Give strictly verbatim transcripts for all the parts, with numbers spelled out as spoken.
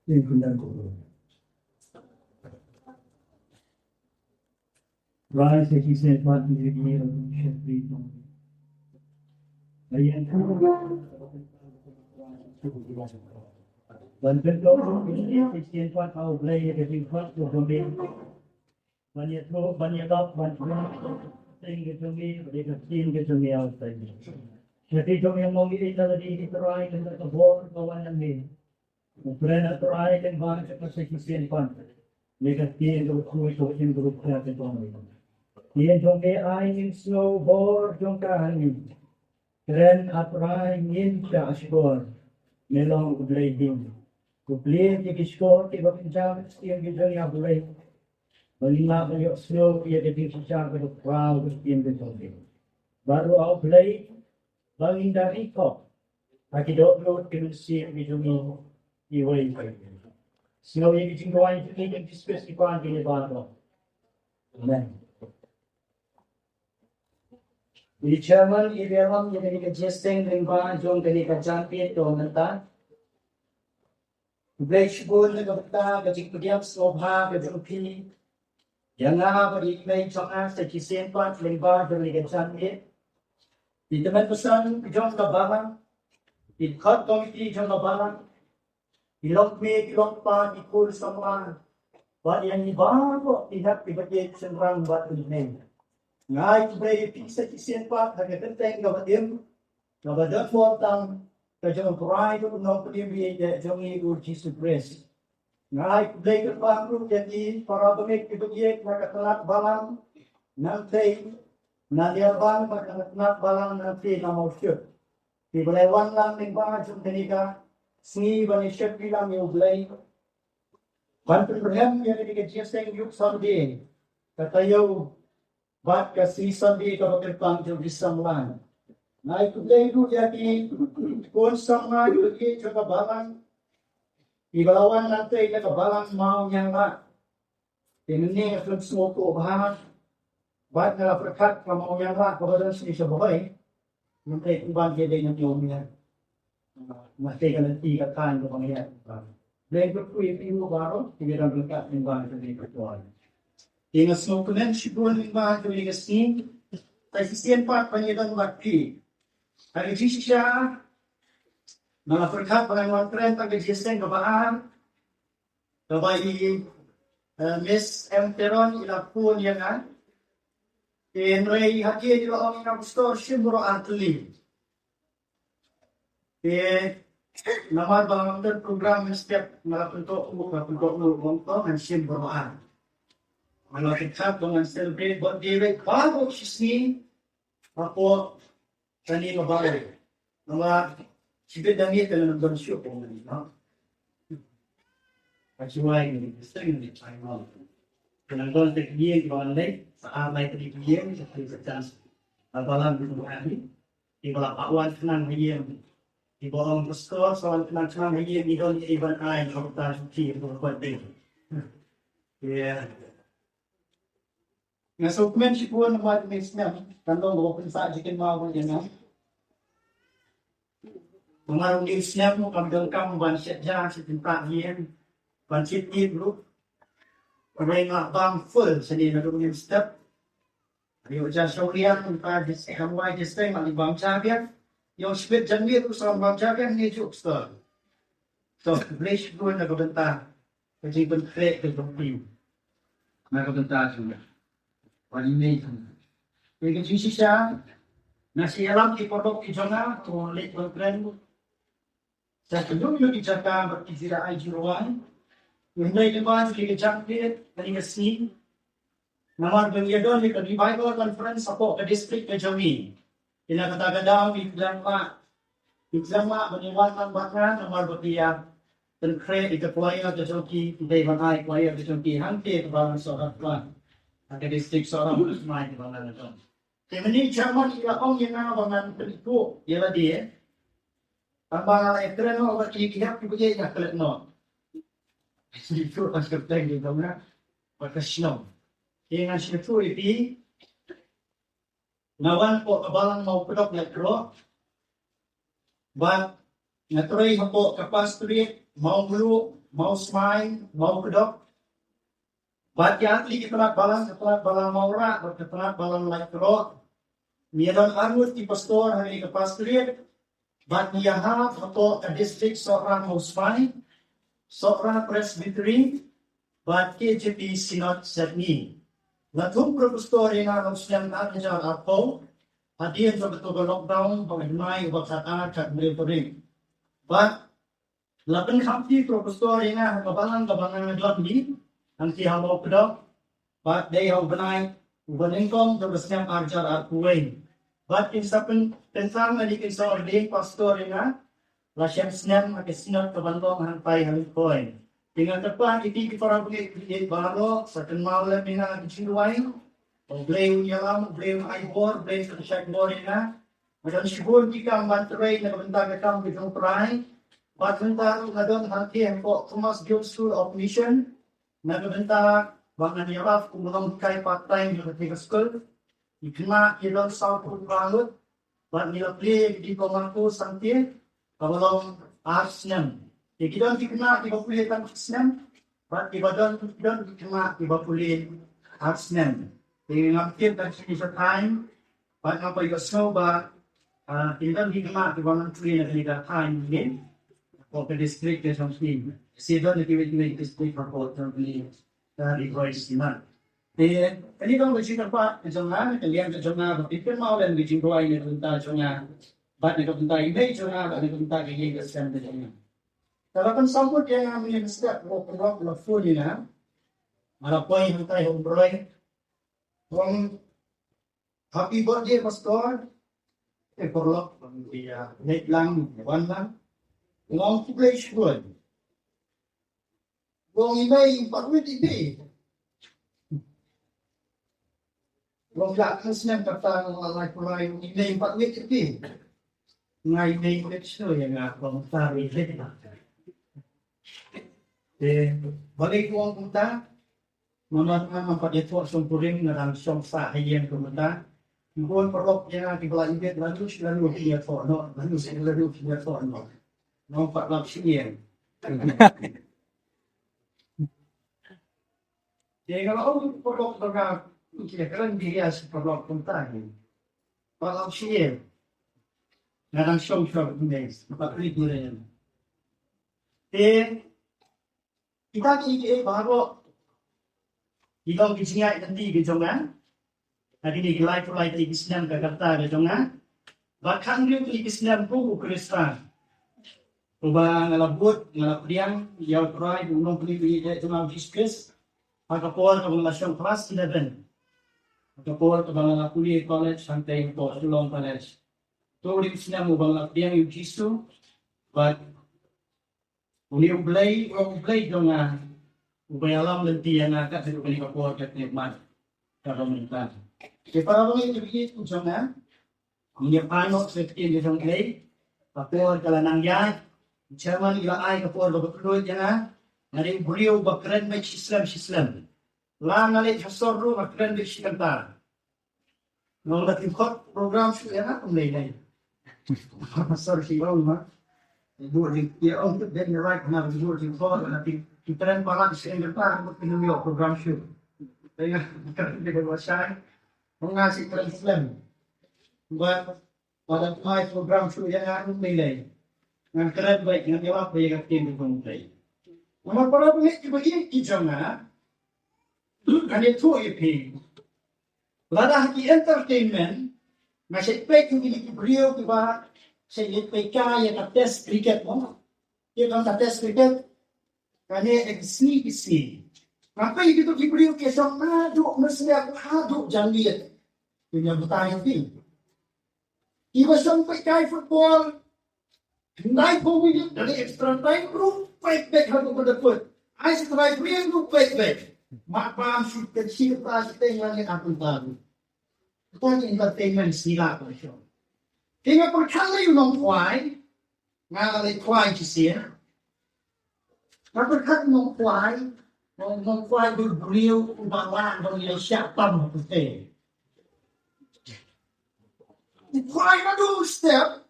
Ïa khun dan ko. Rise, as you said, what is it here? Ban pyndonkam ïa ka jingkwah ka U Blei ïa ka jingkwah ka U Blei. Ban ïathuh, ban ïalap, ban ïathuh. Teng ka jong ngi, bad ïa ka ktien ka jong ngi, ïa u Trai. Ïa ka jong ngi, ïa ka bor ka wan na ngi. U Trai, U Trai, lyngba ka shisien pat. Ïa ka ktien ka jong u, ka jong u Trai ka jong ngi. Ïa jong ngi ai ngin sngew bor jong ka ha ngi. Kren, A Trai, ngin shah shkor. Me long U Blei dieng. U Blei ki shkor kiba pynjah ïa ka ktien ka jong ngi, A Blei. Ba ngin lah ban ïohsngew ïa ka jingshisha kaba khraw ka ktien ka jong ngi. Bad ruh, A Blei, ba ngin da ri khop ha ki dohnud ki mynsiem ki jong ngi iwei pa iwei. Sngew ïa ki jingduwai jong ngi, ïa ki jingkyrkhu jong ngi baroh. Amen. I chairman, i ïalam ïa kane ka jingïaseng lyngba jong kane ka janmiet mynta. Khublei shibun na ka bynta ka jingpdiang sngewbha ka jong phi ïa nga bad i mei jong nga sa shisien pat lyngba jong kane ka janmiet. I tymmen basan jong ka balang, i khot komiti jong ka balang, i longkmie, i longkpa, i khun samla, bad ïa ngi baroh ki hep kiba ïeit shynrang bad kynthei. Nga ai khublei ïa phi sa shisien pat ha ka kyrteng kaba im kaba don bor tang ka jong U Trai bad U Nongpynim ba ïeit jong ngi U Jisu Khrist. Nga ai khublei kyrpang ruh ïa ki para bangeit kiba ïeit na ka tnat balang Nangtei, na Liarbang bad na ka tnat balang Nangtei na Mawshut. Kiba la wan lang lyngba jong kane ka sngi ban ïashakri lang ïa U Blei, ban pynrhem ïa kane ka jingïaseng Youth Sunday, ka taïew bad ka sngi Sunday kaba kyrpang jong ki samla. Nga ai khublei ruh ïa ki khun samla ïa ki jong ka balang, kiba la wan nangtei na ka balang Mawïalang. Te mynne nga khlem sngewthuh bha, bad nga la pyrkhat ka Mawïalang kaba don sha Bhoi. Mynta kumban ki dei na Mawïalang. Mynta ka lynti ka thaiñ kaba ngi ïa. Blei kyrkhu ïa phi baroh kiba don ryngkat lyngba kane ka por. Te nga sngewkmen shibun lyngba kane ka sngi. Sa shisien pat ba ngi don bad phi ha ka jingshisha. Nga la pyrkhat ba ngan wan kren tang ka jingïaseng kaba ar. Kaba i, eh, Miss M Teron i la phone ïa nga. Te hynrei ha kine i la ong ïa nga, Pastor, shim baroh ar tylli. Te namar ba ngam don program mynstep, nga la pyntoh u, nga la pyntoh u, ong to ngan shim baroh ar. Nga la pynthap ba ngan celebrate birthday baroh shisngi. Hapoh kane ka balang. Namar shibit da ngi te nang don shuh pong ngi, no? Ka shuwa ngi, seng ngi, ai mo. Te nang don te ki ïing ba ngan leit, sa ar lai te ki ïing, sa ki sa chance. Ka balang ki tu ani, ki ba la pa wan khnang ha ïing. Ki ba ong pastor, sa wan khnang khnang ha ïing, ki don ki ban ai, ka ta shuti, ka ta ding. Yeah. Nga sngewkmen shibun namar une u snem, kan long kaba pynsah jingkynmaw ïa nga. Namar une u snem kam donkam ban shet ja shet pynta ïing, ban shet ïing ruh. Hynrei nga bam full shane naduh une u step. Ïoh ja shong riang, mynta jingstep, kam wai jingstep, nga bam ja biang. Ïoh shibit janmiet ruh sa bam ja biang, ne juk step. To, khublei shibun na ka bynta ka jingpynkhreh ka jong phi na ka bynta jong nga. Wan ïa ngi jong nga. Ïa ka jingshisha, nga shu ïalam ki paralok ki jong nga, to leit ban kren. Sa ka jong ki jaka bad ki jaka ai jingrwai. Hynrei lyngba jong ki ka jingpynkhreh ka jong ka sngi. Namar ba ngi ïa don ïa ka revival conference hapoh ka district ka jong ngi. Ïa kata ka daw ngi khlem lah, ngi khlem lah ban ïa wan lang bad nga namar ba ngi ïa pynkhreh ïa ka choir ka jong ki, ngi dei ban ai choir ka jong ki hangtei ka balang Sohra Khlad. Ha ka district Sohra Khlad, mai ka balang ka jong. Te mynne chairman i la ong ïa nga ba ngan pynkup ïa lade. Tang ba nga la ïa kren noh bad ki, ki hap ki ba ïa ïa klet noh. Shu ïa kren noh bad ka shnong. Te ngan shu ïa kren ïa phi. Nga wan hapoh ka balang Mawpdok Laitkhroh. Bad nga trei hapoh ka pastorate Mawmluh, Mawsmai, Mawkdok. Bad ïa kine ki tnat balang, ka tnat balang Mawrah bad ka tnat balang Laitkroh. Ngi ïa don arngut ki pastor ha kane ka pastorate. Bad ngi ïa hap hapoh ka district Sohra Mawsmai, Sohra Presbytery bad K J P Synod Sydney. La thung Propastor ïa nga ha u snem ar hajar arphew hadien jong kato ka lockdown ha u bnai uba khatar, khathynriew tarik. Bad la pynkham kti Propastor ïa nga ha ka balang kaba nga don hi, hangtei ha Mawkdok, bad dei ha u bnai uba nyngkong jong ka snem ar hajar arphew wei. Bad kin sa pyn, pynsan na dei kin sa ordain pastor ïa nga la shem snem ha ka Synod kaban long hangtai ha Ri Bhoi. Te nga kyrpad ïa phi ki para bangeit baroh sa kynmaw lem ïa nga ha ki jingduwai. U Blei un ïalam, U Blei un ai bor, U Blei un shait bor ïa nga. Nga don shibun ki kam ban trei na ka bynta ka kam ka jong U Trai. Bad mynta ruh nga don hangtei hapoh Thomas Jones School of Mission na ka bynta ba ngan ïarap kum u nonghikai part time ha katei ka skul. Ki khynnah ki don sawphew phra ngut bad ngi la plie ïa ki diploma course hangtei kaba long ar snem. Te ki don ki khynnah kiba pule tang shi snem bad kiba don, ki don ki khynnah kiba pule ar snem. Te ngam tip da shi sha time bad ngam pat ïohsngew ba, ah, ki don ki khynnah kiba nang pule na kane ka time ne. Hapoh ka district ka jong phi, shi don kiwei kiwei district hapoh jong phi, ka Ri Bhoi Synod. Te kane ka long ka jingkyrpad ka jong nga, ka liang ka jong nga ba phin kynmaw lem ka jingduwai na ka bynta jong nga bad na ka bynta i mei jong nga bad na ka bynta ka ïing ka sem ka jong nga. Te la pynsawkut ïa nga mynne mynstep, u paralok u la phone ïa nga. Nga la poi hangtai ha Umroi. U ong, "Happy birthday, Pastor." Eh, paralok, u ong, "Ïa, leit lang, wan lang." U ong, "Khublei shibun." U ong, "I mei, i pat wit ïa phi." U ong, "Ïa, ka snem kata nga la lai pulai, i mei, i pat wit ïa phi." Nga i mei, wit shuh ïa nga, u ong, "Sorry, wit." Eh, balei u ong kumta? Namar nga ngam pat ïathoh shongkurim, nga dang shong sah ha ïing kumta. Ki bun paralok ïa nga kiba la ïeit, la lus la lus ïathoh noh, la lus la lus ïathoh noh. Ngam pat lap sha ïing. Te nga la ong paralok ba nga, ki kren, ki ïa shi paralok kumta hi. Pat lap sha ïing. Nga dang shong shong kumne, pat ri kumne. Te kita kiei kiei baroh ki long ki jingïaid lynti ki jong nga. Ha kine ki laiphew lai tylli ki snem ka rta ka jong nga. Bad khathynriew tylli ki snem kum u Khristan uba nga la bud, nga la pdiang ïa U Trai, u nongpynim ïa ka jong nga, u Jisu Khrist. Ha ka por kaba nga la shong klas eleven. Ha ka por kaba nga la pule college hangtei hapoh Shillong College. To u dei u snem uba nga la pdiang ïa u Jisu. Bad Une U Blei, U Blei jong nga, uba ïalam lynti ïa nga katba nga pynlong ka por, katba nga mat, katba mynta. Te para bangeit, ïa ki jong nga, ngin ïa phai noh sha ka ktien ka jong U Blei. Ka por ka la nang ïaid, chairman i la ai ka por kaba kylluid ïa nga. Nga dei u briew ba kren beit shi slem shi slem. La nga leit ha sor ruh nga kren beit shi kynta. Nong da ki khot program shu ïa nga kum lei lei. Sorry, shi ong ma. Buh jingkyrkieh ong tu ben right na buh jingkyrkieh na ki, ki trend palat shi ïa nga ta buh ki nong ïoh program shu. Ïa nga kren beit ba shai. Ong nga shi trend slem. Ba pada phai program shu ïa nga kum lei lei. Ngan kren beit, ngan ïalap beit ïa ka ktien ka jong U Blei. Namar para bangeit kiba ïeit ki jong nga, ngan ïathuh ïa phi. Lada ha ki entertainment, nga shait peit ïa kine ki briew kiba shait leit peit ïa ka test cricket mo. Ïa ka test cricket, kane ka sngi ki sngi. Nga peit ïa kito ki briew ki shong naduh mynsngi haduh janmiet. Ki ïa batai ïa phi. Kiba shong peit ïa ka football, Hyndai phew minit, da extra time ruh peit beit haduh ba daput. Ai sa trai briew ruh peit beit. Mat bam shu peit shi kynta shi teng lane ar kynta ruh. Kata ka entertainment sngi la ka show. Te nga pyrkhat lei u nongkhwai, nga la leit khwai shisien. Nga pyrkhat u nongkhwai, u nongkhwai u dei u briew uba lah ban ïa shah tam ha pyrthei. U khwai naduh step,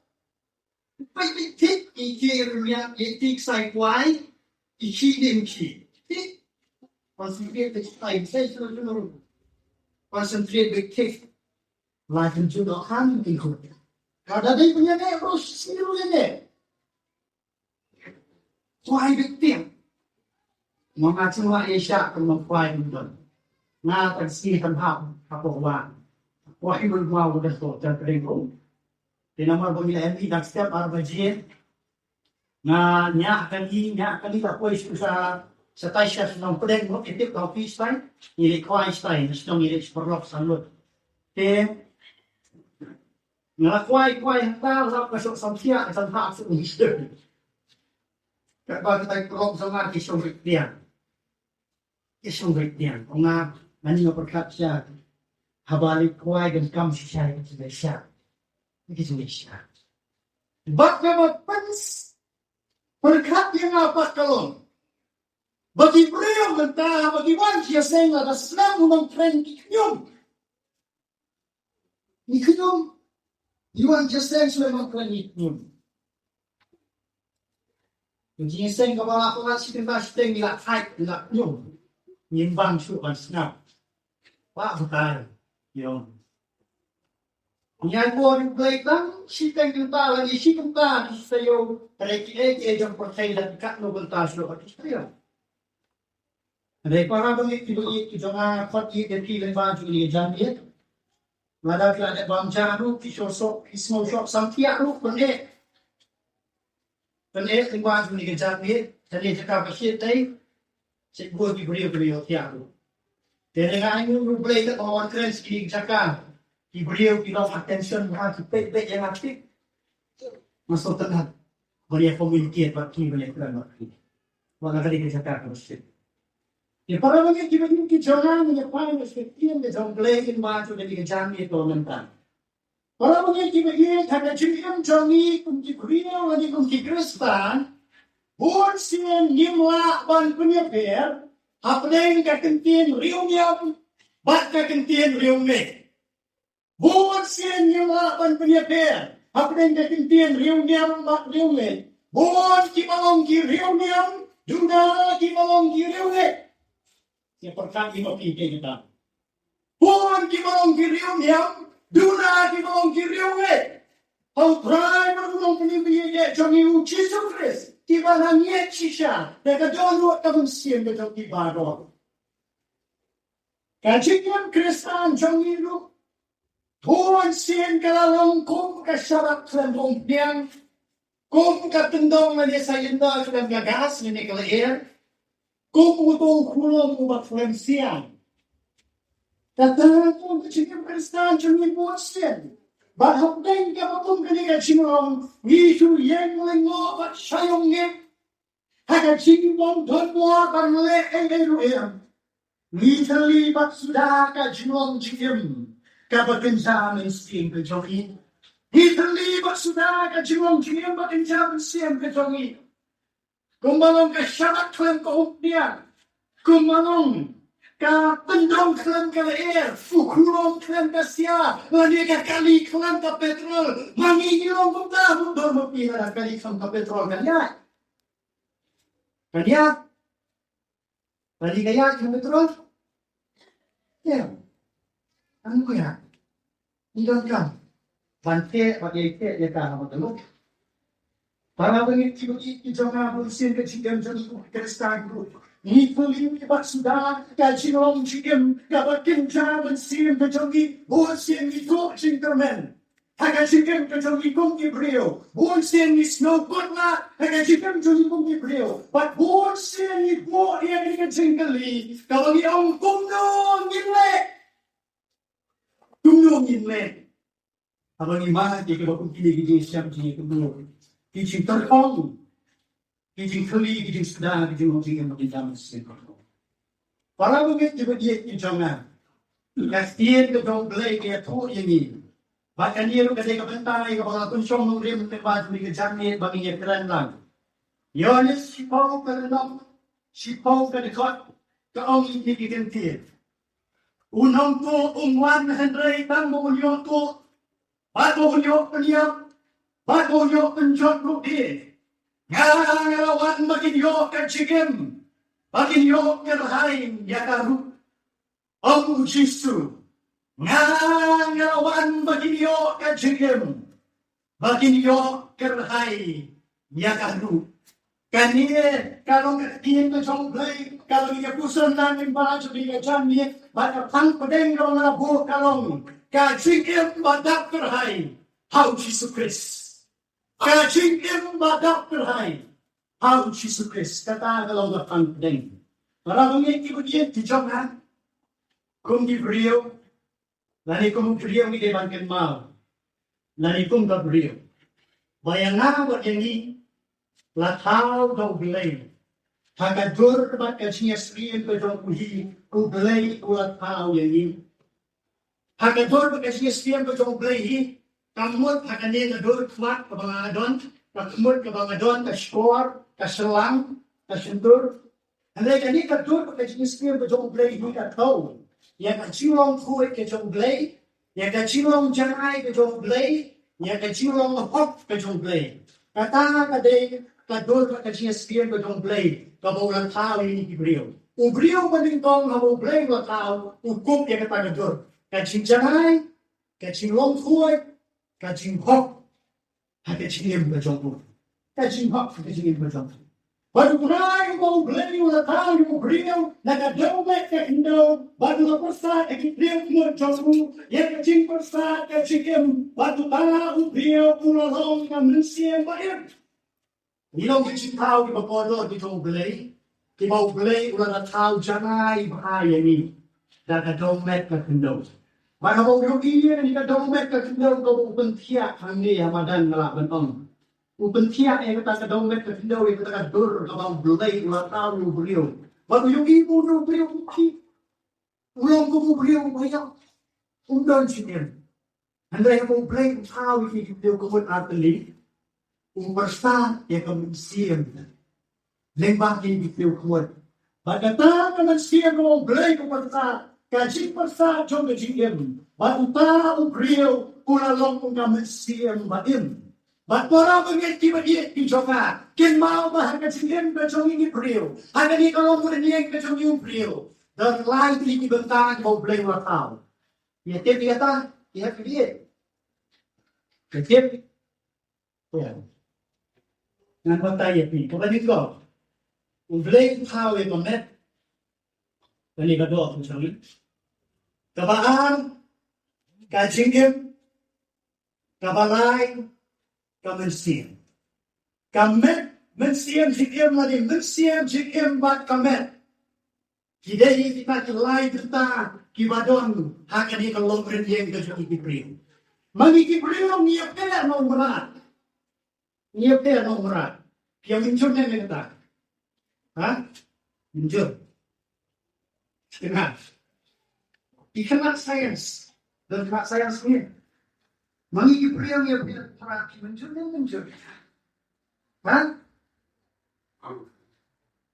Peit beit thik, i ki rmiang, i thik sai kwai, i ki lim ki. Thik. Concentrate beit thik, sai sai sai sai. Concentrate beit thik. Lai kan ju do han ki hu. Ka da dei punya ne, bro, siru ne. Kwai beit thik. Mo nga chung la e sha kan mo kwai beit thik. Nga tak si kan hap, hap wa. Kwai beit mau da so, tak ring ko. Te namar ba ngi la em ki dak step ar baje. Nga nya kali, nya kali la poi sha, sha tai sha shnong Pdeng, mo ki tip ka office tai. Ngi leh kwai tai, shnong ngi leh sperlok sang lut. Te nga la kwai, kwai hata la ka shok sam sia, ka sam ha su ngi. Ka ba ka tai prok sama ki shong rik tiang. Ki shong rik tiang. Ong nga, mani nga pyrkhat sha. Haba leh kwai kan kam shisha, ki shisha. Ki shisha. Bad nga ba pens, pyrkhat ïa nga pat ka long. Ba ki briew mynta, ba ki wan ïaseng la da slem u nongkren ki khñium. Ki khñium. Ki wan ïaseng slem u nongkren ki khñium. Ki ïaseng kaba la, kaba la shiteng ba shiteng la khait la khñium. Ngim bang shuh ban sngap. Ba batai. Ïong. Ngi ai por ïa U Blei tang shi teng kynta lane shi kynta ki sa ïoh. Hynrei kiei kiei jong pyrthei la katno kynta shuh ki sa ïoh. Hynrei para bangeit kiba ïeit ki jong nga, khot ïa ki lyngba jong kane ka janmiet. Lada ki la dep bam ja ruh, ki sngewshoh, ki sngewshoh samthiah ruh, pyneh. Pyneh lyngba jong kane ka janmiet, kane ka jaka ba shet dei, shet bun ki briew kiba ïohthiah ruh. Te nga ainguh ïa U Blei katba nga wan kren sha kane ka jaka, ki briew ki long attention bha, ki peit beit ïa nga thik. Nga sngewtynnat ban ïa communicate bad ki, ban ïa kren bad ki. Bad na kane ka jaka kaba shet. Ïa para bangeit kiba ïeit ki jong nga, nga ïa pan ïa ka ktien ka jong U Blei lyngba jong kane ka janmiet mynta. Para bangeit kiba ïeit, ha ka jingim jong ngi kum ki briew lane kum ki Khristan, bun sien ngim lah ban pynïapher hapdeng ka kyntien riewniam bad ka kyntien riewngeit. Bun sien ngim lah ban pynïapher hapdeng ka kyntien riewniam bad riewngeit. Bun kiba long ki riewniam, duna kiba long ki riewngeit. Ïa pyrkhat ïa ma phi te kita. Bun kiba long ki riewniam, duna kiba long ki riewngeit. Ha U Trai bad U Nongpynim ba ïeit jong ngi U Jisu Khrist, kiba nang ïeit shisha da ka dohnud ka mynsiem ka jong ki baroh. Ka jingim Khristan jong ngi ruh, bun sien ka la long kum ka sharak khlem umphniang, kum ka tyndong lane cylinder khlem ka gas lane ka lyer, kum uto u khulom uba khlem siang. Kata ka long ka jingim Khristan jong ngi bun sien. Bad hapdeng kaba kum kane ka jinglong, ngi shu ïeng lyngngoh bad shah ïong ngeit ha ka jingbym don mor ban leh ei ei ruh em. Ngi thylli bad suda ka jinglong jingim kaba kynja mynsiem ka jong ngi. Ngi thylli bad suda ka jinglong jingim ba kynja mynsiem ka jong ngi. Kumba long ka sharak khlem ka umphniang. Kumba long ka tyndong khlem ka lyer, u khulom khlem ka sia, lane ka kali khlem ka petrol. Ma ngi ngi long kumta, mutdur ma phi, lada kali khlem ka petrol kan ïaid? Kan ïaid? Lada ka ïaid khlem ka petrol? Ïa. Kan ym ïaid. Ngi donkam ban teh, ban ïai teh ïa ka ha ka lok. Para bangeit kiba ïeit ki jong nga, bun sien ka jingim jong ngi kum ki Khristan ruh, ngi thylli bad suda ka jinglong jingim kaba kynja mynsiem ka jong ngi. Bun sien ngi tuh jingkyrmen ha ka jingim ka jong ngi kum ki briew. Bun sien ngi sngew kut lah ha ka jingim jong ngi kum ki briew. Bad bun sien ngi buh ïa kane ka jingkylli kaba ngi ong, kumno ngin leh? Kumno ngin leh? Haba ngi mad ïa kiba kum kine ki jingshem jingkynmaw, ki jingtyrkhong, ki jingthylli, ki jingsuda, ki jinglong jingim ba kynja mynsiem. Para bangeit kiba ïeit ki jong nga, ka ktien ka jong U Blei ka ïathuh ïa ngi. Bad kane ruh ka dei ka bynta ïa kaba nga la pynshong nongrim lyngba jong kane ka janmiet ba ngin ïakren lang. Ïoannis shiphew ka lynnong, shiphew ka dkhot, ka ong ïa kine ki kyntien: U nongtuh um wan hynrei tang ba un ïoh tuh bad ba un ïoh pynïap. Bad u ïoh pynjot ruh ïa ki. Nga nga la wan ba kin ïoh ka jingim, ba kin ïoh kyrhai ïa ka ruh. Ong u Jisu, nga nga la wan ba kin ïoh ka jingim, ba kin ïoh kyrhai ïa ka ruh. Kane ka long ka ktien ka jong U Blei, ka long ïa ka puson na ngi ba jong ngi ka jam ngi, bad ka phang pdeng ka long na buh ka long ka jingim ba dap kyrhai ha u Jisu Khrist. Ka jingim ba dap kyrhai ha u Jisu Khrist, kata ka long ka phang pdeng. Para bangeit kiba ïeit ki jong nga, kum ki briew, lane kum ki briew ngi dei ban kynmaw, lane kum ka briew ba ïa nga bad ïa ngi la thaw da U Blei. Ha ka dur bad ka jingïasyriem ka jong U hi, U Blei u la thaw ïa ngi. Ha ka dur bad ka jingïasyriem ka jong U Blei hi, kam mut ha kane ka dur khmat kaba nga don, ka khmut kaba nga don, ka shkor, ka shyllang, ka shyntur. Hynrei kane ka dur bad ka jingïasyriem ka jong U Blei hi ka thaw ïa ka jinglong khuid ka jong U Blei, ïa ka jinglong janai ka jong U Blei, ïa ka jinglong hok ka jong U Blei. Kata ka dei ka dur bad ka jingïasyriem ka jong U Blei kaba u la thaw ïa ngi ki briew. U briew ba nyngkong haba U Blei u la thaw, u kup ïa kata ka dur, ka jingjanai, ka jinglong khuid, ka jinghok ha ka jingim ka jong u. Ka jinghok ha ka jingim ka jong u. Bad u trai uba U Blei u la thaw ïa u briew na ka dewmet ka khyndew, bad u la pyrsad ïa ki briew khmut jong u ïa ka jingpyrsad ka jingim, bad uta u briew u la long ka mynsiem ba im. Ngi long ki jingthaw kiba kordor ki jong U Blei, kiba U Blei u la thaw janai bha ïa ngi da ka dewmet ka khyndew. Bad haba u ïohi ïa ka dewmet ka khyndew, kaba u pynthiah hangne ha madan, nga lah ban ong, u pynthiah ïa kata ka dewmet ka khyndew, ïa kata ka dur kaba U Blei u la thaw ïa u briew. Bad u ïohi ba u briew u khih, u long kum u briew uba ïap, um don jingim. Hynrei haba U Blei u thaw ïa ki briew khmut artylli, u pyrsad ïa ka mynsiem lyngba ki briew khmut. Bad kata ka mynsiem kaba U Blei u pyrsad, ka jingpyrsad jong ka jingim, bad uta u briew u la long ka mynsiem ba im. Bad para bangeit kiba ïeit ki jong nga, kynmaw ba ha ka jingim ka jong ngi ki briew, ha kane ka longrynieng ka jong ngi ki briew, don lai tylli ki bynta kiba U Blei u la thaw. Ïa tip ïa kata, ïa phi ïa. Ïa tip. Ïa. Ngan batai ïa phi. Kaba nyngkong, U Blei u thaw ïa ka met. Kane ka doh ka jong ngi. Kaba ar, ka jingim. Kaba lai, ka mynsiem. Ka met, mynsiem, jingim, lane mynsiem, jingim bad ka met. Ki dei kita ki lai bynta kiba don ha kane ka longrynieng ka jong ngi ki briew. Ma ngi ki briew ngi ïapher na u mrad. Ngi ïapher na u mrad. Phi ïa mynjur ne em ïa kata? Ha? Mynjur. Khynnah. Ki khynnah science. Don khynnah science ne em? Ma ngi ki briew ngi ïapher na u mrad, phi mynjur ne em mynjur? Ha?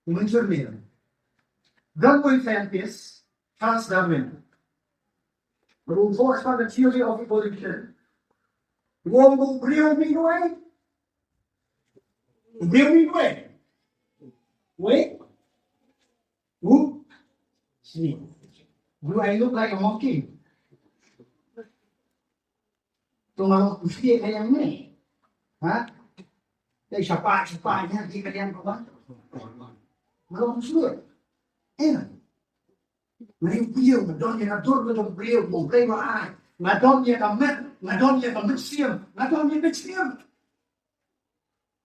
Mynjur ne em? Don uwei u scientist, Charles Darwin, ba u thoh shaphang ka theory of evolution. U ong ba u briew u mih na uwei? U briew u mih na uwei? Uwei? U? Sngi. Do I look like a monkey? To nga long u sngi ka liang ne? Ha? Dei shaphang shaphang ïa ki ka liang ka ba. Nga long u sngi. Eh. Nga dei u briew, nga don ïa ka dur ka jong u briew, U Blei u la ai. Nga don ïa ka met, nga don ïa ka mynsiem, nga don ïa ka jingim.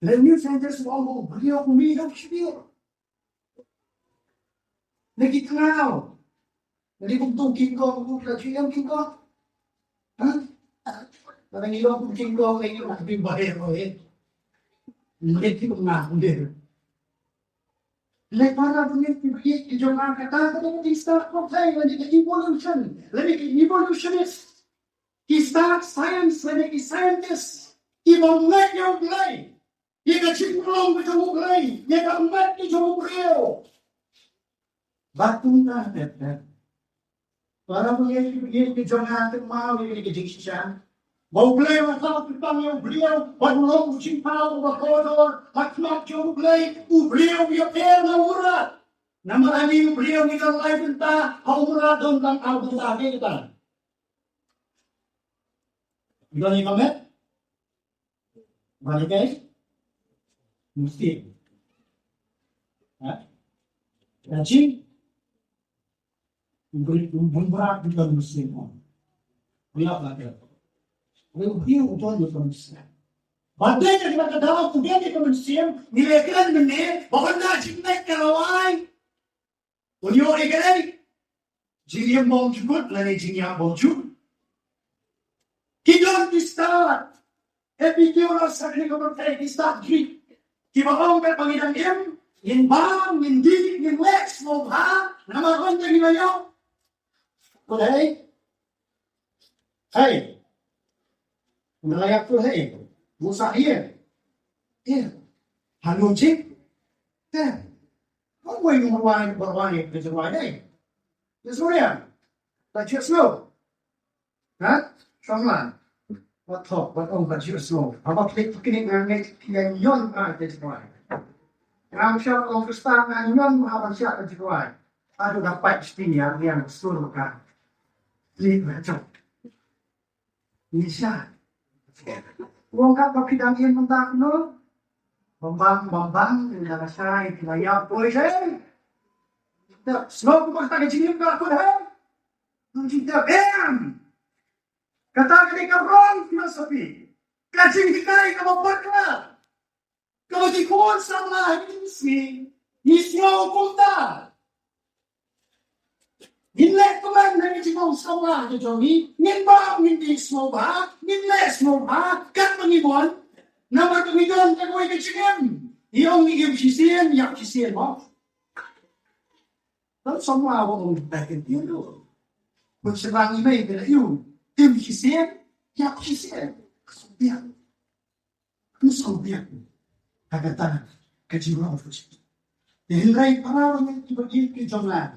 Lane u scientist u ong ba u briew u mih na u shrieh. Na ki tngaw. Na ki bym tu King Kong, bym la ju ïam King Kong. Ha? Lada ngi long kum King Kong, ngi long kum Bhair, eh. Ngi ki bym nga, ngi. Le para bangeit ki bangeit ki jong nga, kata ka dei ka start of thing, lane ka evolution, lane ki evolutionist. Ki start science, lane ki scientist. Ki bym ngeit ïa U Blei. Ïa ka jinglong ka jong U Blei, ïa ka met ka jong u briew. Ba kumta, eh, eh. Para bangeit, bangeit ki jong nga, kynmaw ïa ka jingshisha. Ba U Blei u la thaw pynpang ïa u briew ban long u jingpynpaw uba kordor ha khmat jong U Blei. U briew u ïapher na u mrad. Namar ani u briew ngi don lai bynta, ha u mrad don tang ar bynta, kaei kata? Don ïa ka met? Bad ïa ka mynsiem. Ha? Ka jing Bun bun bun bun bun bun. Ïa la ka. Ïa u ïa u don ïa ka mynsiem. Ba dei ka kata ka daw u don ïa ka mynsiem, ngi la kren mynne ba hynda jingleh ka lawei. Un ïoh ïa kaei? Jingim bymjukut lane jingïap bymjukut. Ki don ki stad Epicurus ha kane ka pyrthei, ki stad Greek. Kiba ong ba ngi dang im, ngin bam, ngin dih, ngin leh sngewbha, namar ong ba ngi la ïoh. Kut hei. Hei. Nga la ïap kut hei. Musa hei. Ïa. Han ngum chip. Te. Kong wei ngum ruai, ba ruai, ba ruai dei. Ïa suria. Ta chip slow. Ha? Samla. Wat thok, wat ong ba jiu sngewbha. Haba phi picnic ngan ngai phi ïa ñion ai te jingwai. Ngam shah ong Khristan ngan ñion haba shah te jingwai. Adu da pait sting ïa riang sur ka. Ni ba chok. Ni shah. Wong ka ba phi dang ïa mynta no. Bam bam bam bam ni da shai phi la ïa poi shai. Sngewbha ka ta jingim ka kut hai. Nang jingtep em. Kata ka dei ka wrong philosophy. Ka jinghikai kaba bakla. Kaba ki khun samla ha ki sngi. Ngi sngew kumta. Ngin leh kumne ha ki jingong samla ki jong ngi. Ngin bam, ngin dih sngewbha, ngin leh sngewbha. Katba ngi mon. Namar ka ngi don kawei ka jingim. Ngi ong ngi im shisien, ïap shisien mo. Don samla ba ong back in the day. Ba shu rang ïa mei ba la ïoh. Im shisien, ïap shisien. Ka sngewbiang. Ka sngewbiang. Ka kata ka jingmut ka jingmut. Te hynrei para bangeit kiba ïeit ki jong nga.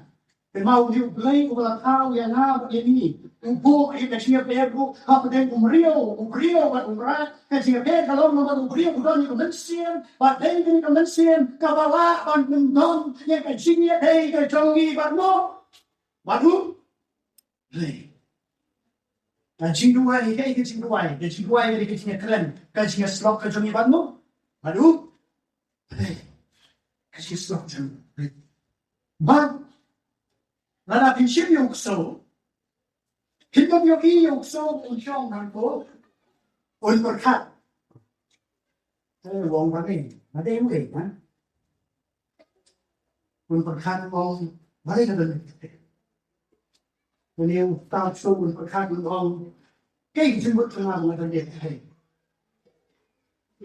Te ma u Blei uba la thaw ïa nga bad ïa ngi. U buh ïa ka jingïapher ruh hapdeng u briew, u briew bad u mrad. Ka jingïapher ka long namar u briew u don ïa ka mynsiem, bad dei kane ka mynsiem kaba lah ban pyndon ïa ka jingïadei ka jong ngi bad u, bad u Blei. Ka jingduwai, ka, ka jingduwai, ka jingduwai, ka jingïakren, ka jingïasyllok ka jong ngi bad u, bad u Blei. Ka jingïasyllok jong ngi. Bad lada phin shim ïa u ksew, phin ym ïohi ïa u ksew un shong hangto, un pyrkhat. Eh, u ong ba dei, ba dei u dei, ha? Un pyrkhat u ong, balei ka don. Une uta u ksew un pyrkhat u ong, kaei ka jingmut jong nga ba nga don ïa kaei.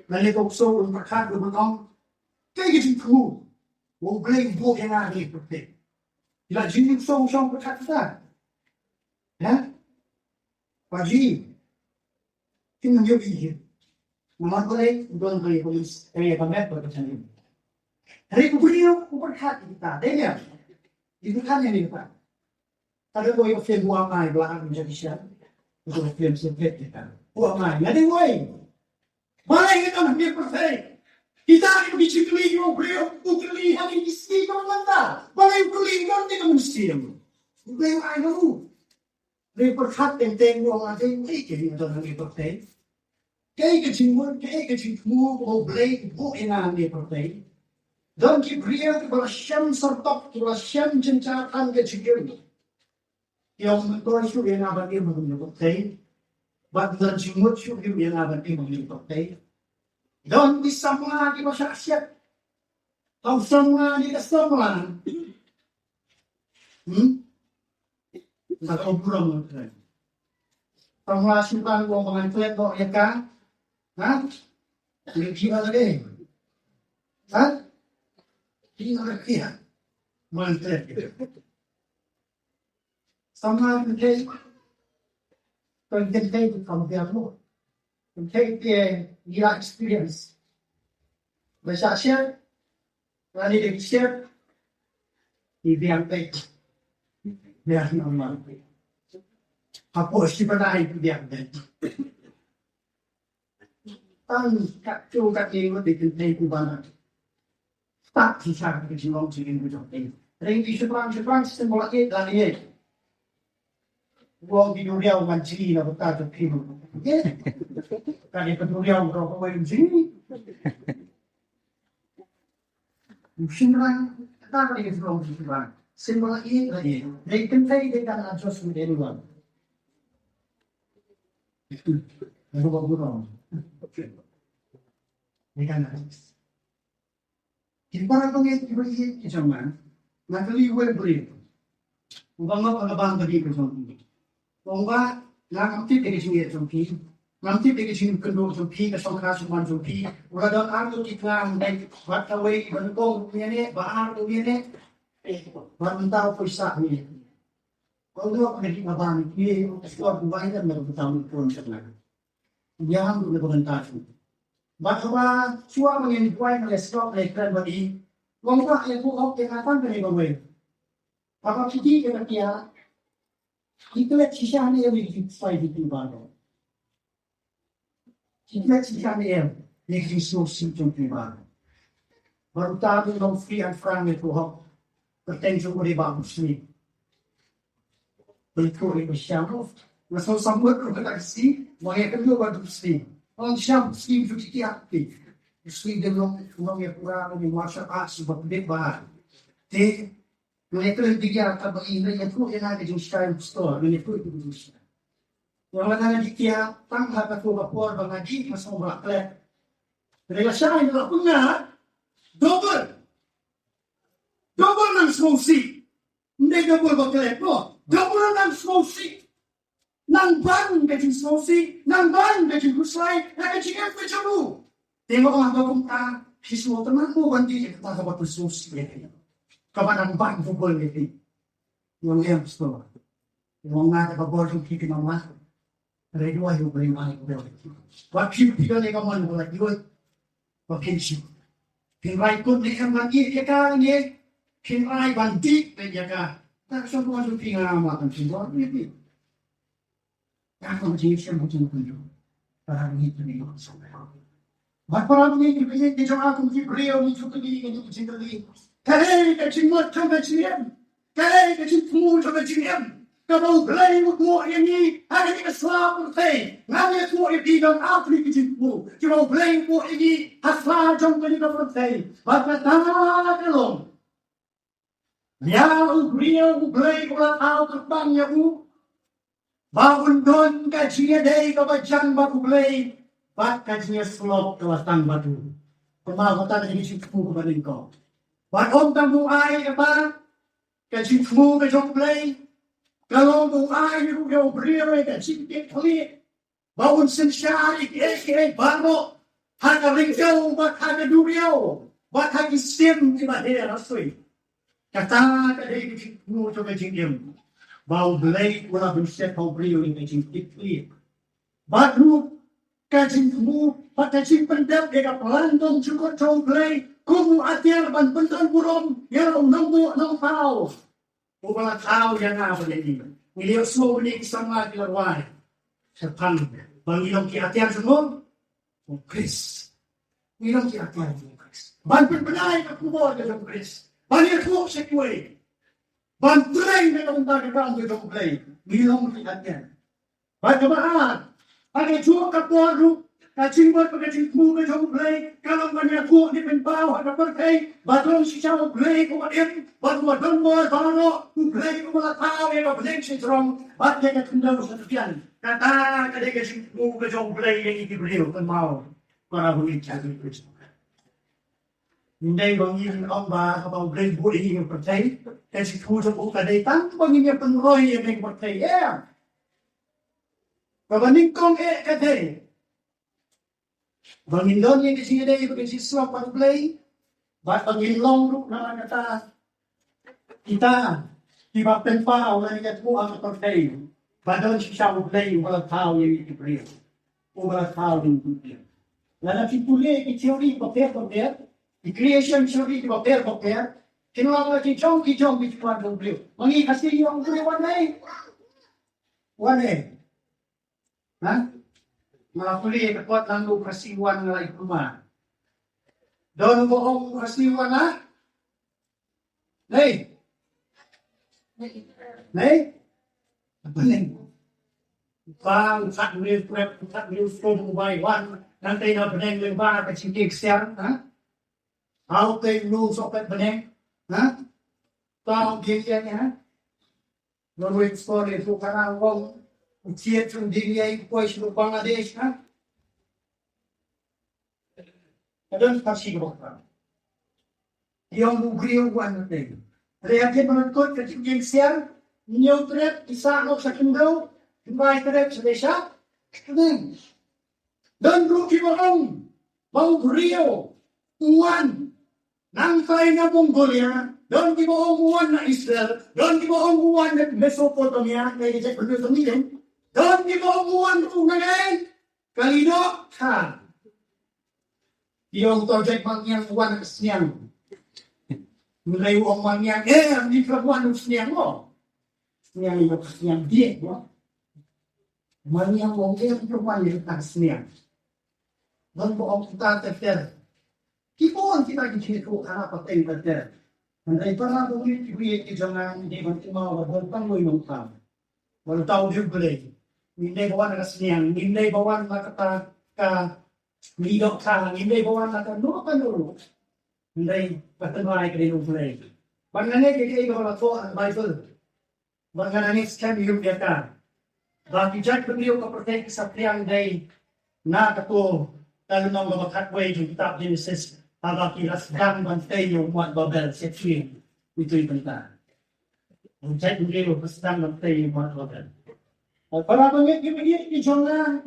Lane uta u ksew un pyrkhat u ong, kaei ka jingthmu ba U Blei u buh ïa nga ha kane ka pyrthei. Ïa la jingmut u ksew u shong pyrkhat kata. Ha? Phi Kin ym ïohi hi. Namar balei? U don ha ïa ka list, ha ïa ka map ba ka jong ngi. Hynrei u briew u pyrkhat ïa kita, dei ne em? Ki pyrkhat ïa kita. Ka don kawei ka film Wah Mai ba la ai ïa ka shisha. Ka don ka film Secret kita. Wah Mai, nga dei wei. Balei ngi don ha kane ka pyrthei? Kita ki jingkylli ïa u briew, u kylli ha kine ki sngi kaba mynta. Balei u kylli, u don te ka mynsiem. U briew ai na u. Ri pyrkhat teng teng u ong, ade, kaei ka jingdon hangne pyrthei? Kaei ka jingmut, kaei ka jingthmu ba U Blei u buh ïa nga hangne pyrthei? Don ki briew kiba la shem syrtok, kiba la shem jynjar tang ka jingim. Ki ong, ym don shuh ïa nga ban im hangne pyrthei. Bad ym don jingmut shuh ïa nga ban im hangne pyrthei. Don ki samla kiba shah shet. Tang samla ne ka samla. Hmm? Nga ka burom ngan kren. Samla shu tang ong ba ngan klet noh ïa ka. Ha? Ngi ki ba lade. Ha? Ki ba lade. Ngan klet. Samla ngi klet. Kan klet kan biang mo. Ngi klet ngi la experience. Ba shah shet. Lane dei shet. Ki biang peit. Biang normal. Hapoh shi bnai ki biang peit. Tang kat tu kat ni ngut di kynthei ku bana. Tak shisha ka jinglong jingim ka jong phi. Ring ki shipang shipang shisien ba la ïeit la ïeit. Wong ki duriaw ngan jli na bynta jong phi. Ka dei ka duriaw ka kawei jli. Shynrang, kata ka dei ka jinglong jingim shynrang. Shisien ba la ïeit la ïeit. Ring kynthei they can't adjust with anyone. They can't adjust. Ki para bangeit kiba ïeit ki jong nga, nga kylli u briew uba ngop ha ka bam ka dih ka jong phi. Ong ba, nga ngam tip ïa ka jingïeit jong phi, ngam tip ïa ka jingkynduh jong phi, ka shongkha shongman jong phi. U la don ar ngut ki khynnah, bad kawei ba nyngkong ruh u ïaineh, ba ar ruh u ïaineh, bad mynta u poi sah u ïaineh. Ong ba ka dih ka bam ki, u shlur u bai lem na ka bynta u pon sha nga. Ïa hang ruh na ka bynta jong u. Bad haba shuwa ba ngin duwai, nga leh stop, leh kren bad i. Ong ba ïa ka hok ïa nga tang kane kawei. Haba phi dih ïa ka kiad, phi klet shisha ne em ïa ki five fifty baroh? Phi klet shisha ne em ïa ki sngewsih jong phi baroh? Bad uta u long free and frank ïa ka hok. Kyrteng jong u dei Bah Bruce Lee. Bad u ïa ka shisha, nga sngewsih mut ruh kata ka sngi ba nga ïakynduh bad u Bruce Lee. Ong shisha Bruce Lee, jong ki kiad phi. Bruce Lee dei long, long ïa pura ïa martial arts ba pdeng ba. Te Nga ïathuh ïa phi ïa kaba i, nga ïathuh ïa nga ka jingshai pastor, nga ïathuh ïa ka jingshai. Nga la nga dih kiad tang ha kato ka por ba nga dih nga sngewbha klet. Nga la shai nga la pyngat double. Double nang sngewsih. Ym dei double ba klet mo. Double nang sngewsih. Nang ban ka jingsngewsih, nang ban ka jingkhuslai na ka jingim ka jong u. Te nga ong ha ka kumta, phi sngewtynnat mo ban dih ïa kata kaba phi sngewsih ïa phi, kaba nang ban double ïa phi? Nga ong em, pastor. Nga ong nga, ka bor jong phi ka nang mad. Hynrei duwai ïa U Blei, duwai ïa U Blei. Wat phi, phi don ïa ka mon ba la ïoh. Ba phin shu, phin rai kut ne em ban ïeh ïa ka ne phin rai ban dih beit ïa ka? Ka shong kumno jong phi, nga ma kan shu bor ïa phi. Ka ka jingïashem ka jong phi. Para ngi phi ngi. Bad para ngi phi ngi, ngi jong nga kum ki briew, ngi jong phi ngi, ngi jong phi ngi. Ka dei ka jingmut jong ka jingim. Ka dei ka jingthmu jong ka jingim kaba U Blei u buh ïa ngi ha kane ka sla pyrthei. Nga ïathuh ïa phi don ar tylli ki jingthmu kiba U Blei u buh ïa ngi ha sla jong kane ka pyrthei. Bad kata ka long, ïa u briew U Blei u la thaw kyrpang ïa u ba un don ka jingïadei kaba jan bad U Blei bad ka jingïasyllok kaba tang bad u. Kumba kata ka jingthmu kaba nyngkong. Bad ym tang u ai kata ka jingthmu ka jong U Blei, ka long u ai ruh ïa u briew ka jingkitkhlieh ba un synshar ïa kiei kiei baroh ha ka ryngkew bad ha ka duriaw bad ha ki sien kiba her ha sui. Kata ka dei ka jingthmu jong ka jingim ba U Blei u la bunshet ha u briew ïa ka jingkitkhlieh. Bad ruh ka jingthmu bad ka jingpyndep ïa ka plan jong jukut jong U Blei kum u atiar ban pyndon burom ïa u nongbuh nongthaw uba la thaw ïa nga bad ïa phi. Ngi ïoh sngew ïa ki samla ki la rwai shaphang ba ngi long ki atiar jong u Khrist. Ngi long ki atiar jong u Khrist ban pynbna ïa ka khubor ka jong u Khrist, ban ïathuh sha kiwei, ban trei na ka bynta ka kam ka jong U Blei. Ngi long ki atiar. Bad kaba ar, ha kajuh ka por ruh ka jingmut bad ka jingthmu ka jong U Blei ka long ban ïathuh ne pynpaw ha ka pyrthei ba don shisha U Blei uba im bad uba don bor baroh, U Blei uba la thaw ïa ka bneng sha jrong bad ïa ka khyndew sha tbian. Kata ka dei ka jingthmu ka jong U Blei ïa ngi ki briew, kynmaw. Para bangeit jong U Khrist, ym dei ba ngi ong ba haba U Blei u buh ïa ngi ha pyrthei, ka jingthmu jong u ka dei tang ba ngin ïa pynroi ïa ka pyrthei. Em. Kaba nyngkong eh ka dei ba ngin don ïa ka jingïadei bad ka jingïasyllok bad U Blei, bad ba ngin long ruh namar kata kita kiba pynpaw lane ïathuh ha ka pyrthei ba don shisha U Blei uba la thaw ïa ngi ki briew, uba la thaw ïa ngi ki briew. Lada phi pule ki theory bapher bapher, ki creation theory bapher bapher, kin long la ki jong ki jong ki jingwan jong U Blei. Ma ngi Khasi ngi ong U Blei wan ei? Wan ei? Ha? Nga pule ka kot lang u Khasi wan nga lai kuma. Don ba ong u Khasi wan ah? Nei. Nei. Bneng. Bang kat mil prep kat mil sto bai wan. Nang tei na bneng leng ba ka chingki ksiar ha. Au tei lu so pet bneng ha. Tau gil ya ha. Norway story tu kana wong. Uchiet chung ding ya i poi shu Bangladesh ha. Ka don Khasi ka bok ka. Yong u briew wan na teng. Re ake menurut kot ka chim jing siang. Nyau trep isa nok sa kendau. Kembai trep sa desa. Don ruh ki ba ong ba u briew wan nang kai na Mongolia. Don ki ba ong wan na Israel. Don ki ba ong wan na Mesopotamia. Kai ke cek benda tu ni kan. Don ki ba ong wan ruh na ngai. Kali dok ha. Yong to jek mangyang wan sniang. Mulai wong mangyang eh ni ka wan sniang mo. Sniang ni ka sniang dia mo. Mangyang wong eh ka wan ni ka sniang. Wan bo ong kita ter ter. Ki pon kita ki chini ko kana pateng ter ter. Andai para bo ni ki ki jong nang di ban ti mau ba don tang wei nong tam. Wan tau diu belai. Ngin dei ba wan ka sniang, ngin dei ba wan la kata ka ngi dok ka, ngin dei ba wan la ka no ka no. Ngin dei ba tengrai ka dei no belai. Ban ngane ke ke ko la ko Bible. Ban ngane skem yu ya ka. Ba ki jat beliau ka pertek sa priang dei na ka to ka lenong ka bakat wei jong kitab Genesis. Haba ki ras dang ban tei yu muat Babel se tui. Itu yang penting. Jat beliau ka sdang ban tei yu muat Babel. Para bangit ki bangit ki jong nga.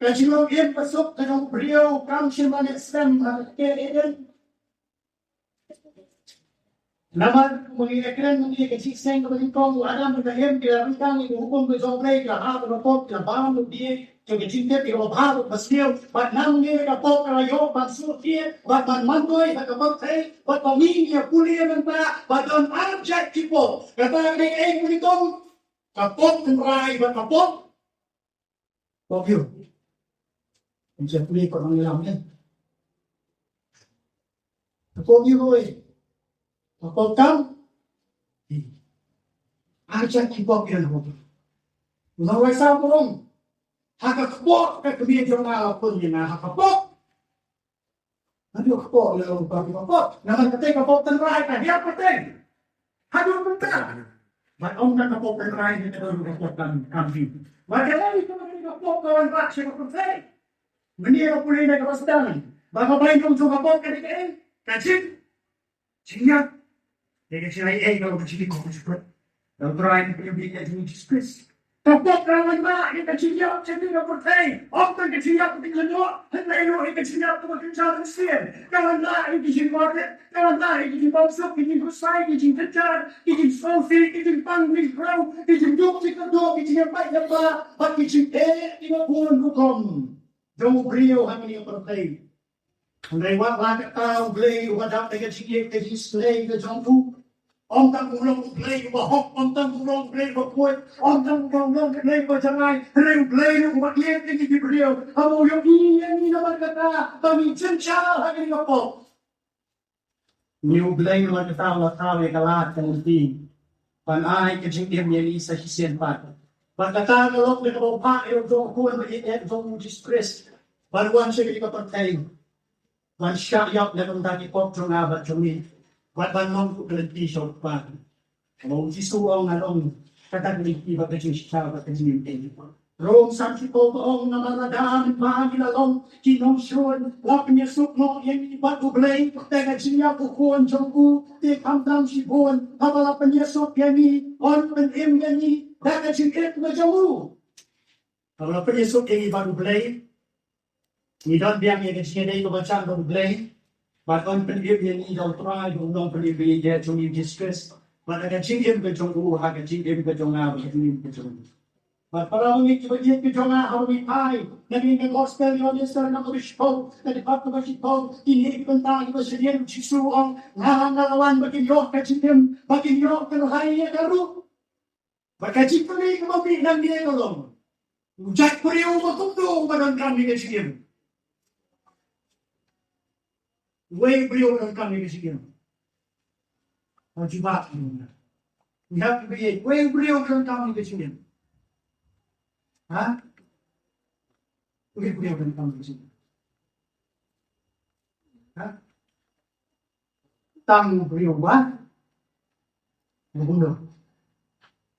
Ka jingong im ka suk ka jong u briew kam shim ane slem ha ka Eden. Namar kumba ngi la kren mynta ka jingseng kaba nyngkong, u Adam bad ka Im ki la ryngkang ïa ka hukum ka jong U Blei, ki la hap ïa ka pop, ki la bam ïa u bieit jong ka jingtip ïa kaba bha bad basniew. Bad nangne ka pop ka la ïoh ban sngewthuh bad ban myntoi ha ka pyrthei bad ba ngi ngi ïa pule mynta ba don ar jait ki pop. Kata ka dei ei kaba nyngkong, ka pop tynrai bad ka pop Pop ïa u. Ym shym pule pat nang ïalam ne. Pop ïa u. Pop kam. Ai cha ki pop ïa u. Nang wai sa pop. Ha ka pop ka kmie jong nga la pun ïa nga ha ka pop. Haduh ka pok ïa u ba ka pok. Namar kata ka pok tynrai ka hiar pateng. Haduh mynta. Bad ong ka pok tynrai ni ka don ka pok kam kam bi. Bad ka lai ka ka pok ka wan rat sha ka pyrthei. Mynta ka pule na ka ba sdang. Ba ka bai nong jong ka pok ka dei ka jing. Jingïap. Ïa ka jingïap ïa ka jingïap ka jingïap. Ka Trai ka jingïap ka jingïap Jisu Khrist. Ka pop ka wan ba ïa ka jingïap jingïap ka pyrthei. Ym tang ka jingïap ka jingïap. Hynrei ruh ïa ka jingïap ka jingïap Khristan. Ka wan ba ïa ka jingïap. Ka wan ba ïa ka jingïap suk ka jingïap kusai ka jingïap jar. Ka jingïap sofi ka jingïap pang ka jingïap rau. Ka jingïap duk ka jingïap duk ka jingïap bai ka ba. Ba ka jingïap ïa ka bun rukom. Jong u briew ha ka pyrthei. Hynrei wat la kata U Blei uba dap da ka jingïeit ka jingslei ka jong u. Ym tang u long U Blei uba hok, ym tang u long U Blei uba khuid, ym tang u long U Blei uba jangai, hynrei U Blei uba ïeit ïa ki briew. Haba u ïohi ïa ngi namar kata ba ngi jynjar ha kane ka pop. Ngi U Blei namar kata u la thaw ïa ka lad ka lynti ban ai ka jingim ïa ngi sa shisien pat. Bad kata ka long kaba bha ïa u jong u khun ba ïeit jong u Jisu Khrist ban wan sha ka pyrthei. Ban shah ïap na ka bynta ki pop jong nga bad jong ngi. Bad ban long ka lynti sha u Kpa. Kaba u Jisu u ong nga long kata ka lynti bad ka jingshisha bad ka jingim. Rom san shiphew ka ong namar lada mynba ngi la long ki nongshun la pynïasuk noh ïa ngi bad U Blei da ka jingïap u Khun jong u, te khamtam shibun haba la pynïasuk ïa ngi yn pynim ïa ngi da ka jingïeit ka jong u. Haba la pynïasuk ïa ngi bad U Blei, ngi don biang ïa ka jingïadei kaba jan bad U Blei. Bad yn pynim ïa ngi da u Trai bad u Nongpynim ba ïeit jong ngi Jisu Khrist. Bad ha ka jingim ka jong u, ha ka jingim ka jong nga, ha ka jingim ka jong u. Bad para bangeit kiba ïeit ki jong nga, haba ngi phai na ka gospel Ïoannis lynnong kaba shiphew, na ka dkhot kaba shiphew, kine ki bynta kiba shaniah u Jisu u ong, nga nga la wan ba kin ïoh ka jingim, ba kin ïoh kynhun ïa ka ruh. Bad ka jingkylli kaba mih nangne ka long, U jait briew uba kumno uba donkam ïa ka jingim? Uwei u briew uba donkam ïa ka jingim. Ha jubab. Ïa, uwei u briew uba donkam ïa ka jingim. Ha? Uwei u briew uba donkam ïa ka jingim. Ha? Tang u briew ba, ba kumno?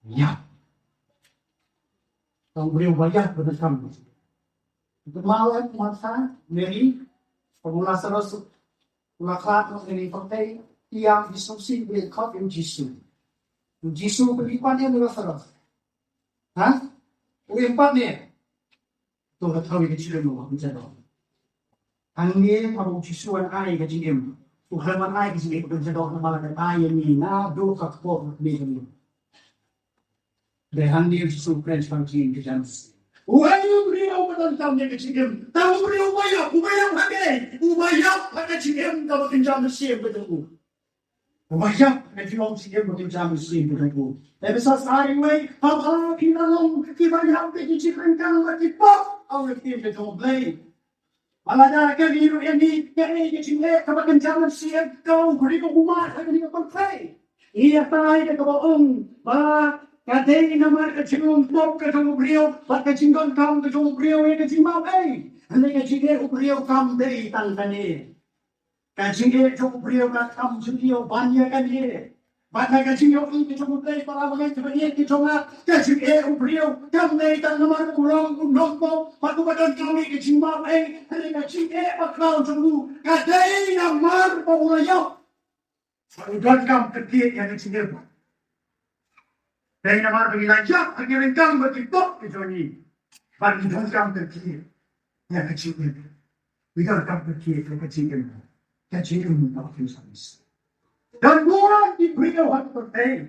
Ïap. Tang u briew ba ïap ba donkam. Te ma u Martha, Mary, bad u Lasarus u la khlad noh na pyrthei, ïa u Jisu, u khot ïa u Jisu. U Jisu u pyni pat ïa u Lasarus. Ha? U im pat ne? To ka thaw ïa ka jingim ba kynja doh. Hangne haba u Jisu u ai ka jingim, u khlem ai ka jingim ba kynja doh, namar ka ai ïa ngi naduh ka kpoh ka kmie jong ngi. Dei hangne u Jisu u kren shaphang ka jingim ka jam. Uei u briew uba donkam ïa ka jingim? Tang u briew uba ïap, uba ïap ha kaei? Uba ïap ha ka jingim kaba kynja mynsiem ka jong u. Uba ïap ha ka jinglong jingim ba kynja mynsiem ka jong u. Ephesos ar, wei, haba phi la long kiba ïap da ki jingpyrkhat bad ki pop ha ka ktien ka jong U Blei. Ba la da ka ri ruh ïa ngi, kaei ka jingeh kaba kynja mynsiem, ka u briew u mad ha kane ka pyrthei. Ngi ïa tai da kaba ong ba ka dei namar ka jinglong pop ka jong u briew bad ka jingdonkam ka jong u briew ïa ka jingmap ei. Hynrei ka jingeh u briew kam dei tang kane. Ka jingeh jong u briew ka kam jong u ban ïa kane. Bad na ka jingïohi ka jong u Blei, para bangeit kiba ïeit ki jong nga, ka jingeh u briew kam dei tang namar u long u nongpop bad uba donkam ïa ka jingmap ei, hynrei ka jingeh bakhlaiñ jong u ka dei namar ba u la ïap. Bad u donkam kyrkieh ïa ka jingim. Dei namar ba ngi la ïap ha ki ryngkang bad ki pop ki jong ngi. Bad ngi donkam kyrkieh ïa ka jingim. Ngi donkam kyrkieh ïa ka jingim. Ka jingim kaba kynja mynsiem. Don bun ki briew ha ka pyrthei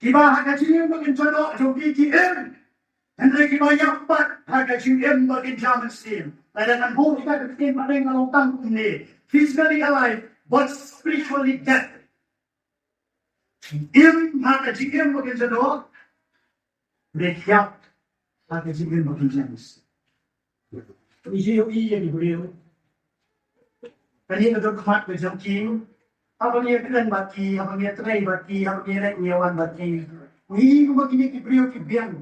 kiba ha ka jingim ba kynja doh jong ki ki im. Hynrei kiba ïap pat ha ka jingim ba kynja mynsiem. Lada ngan buh ïa ka ktien ba dei nga long tang kumne. Physically alive but spiritually dead. Im ha ka jingim ba kynja doh, hynrei ïap ha ka jingim ba kynja mynsiem. Ngi ïohi ïa ki briew, kane ka dei ka khmat ka jong ki. Haba ngi ïakren bad ki, haba ngi ïatrei bad ki, haba ngi ïaleit ngi ïawan bad ki, ngi ïohi kumba kine ki briew ki biang.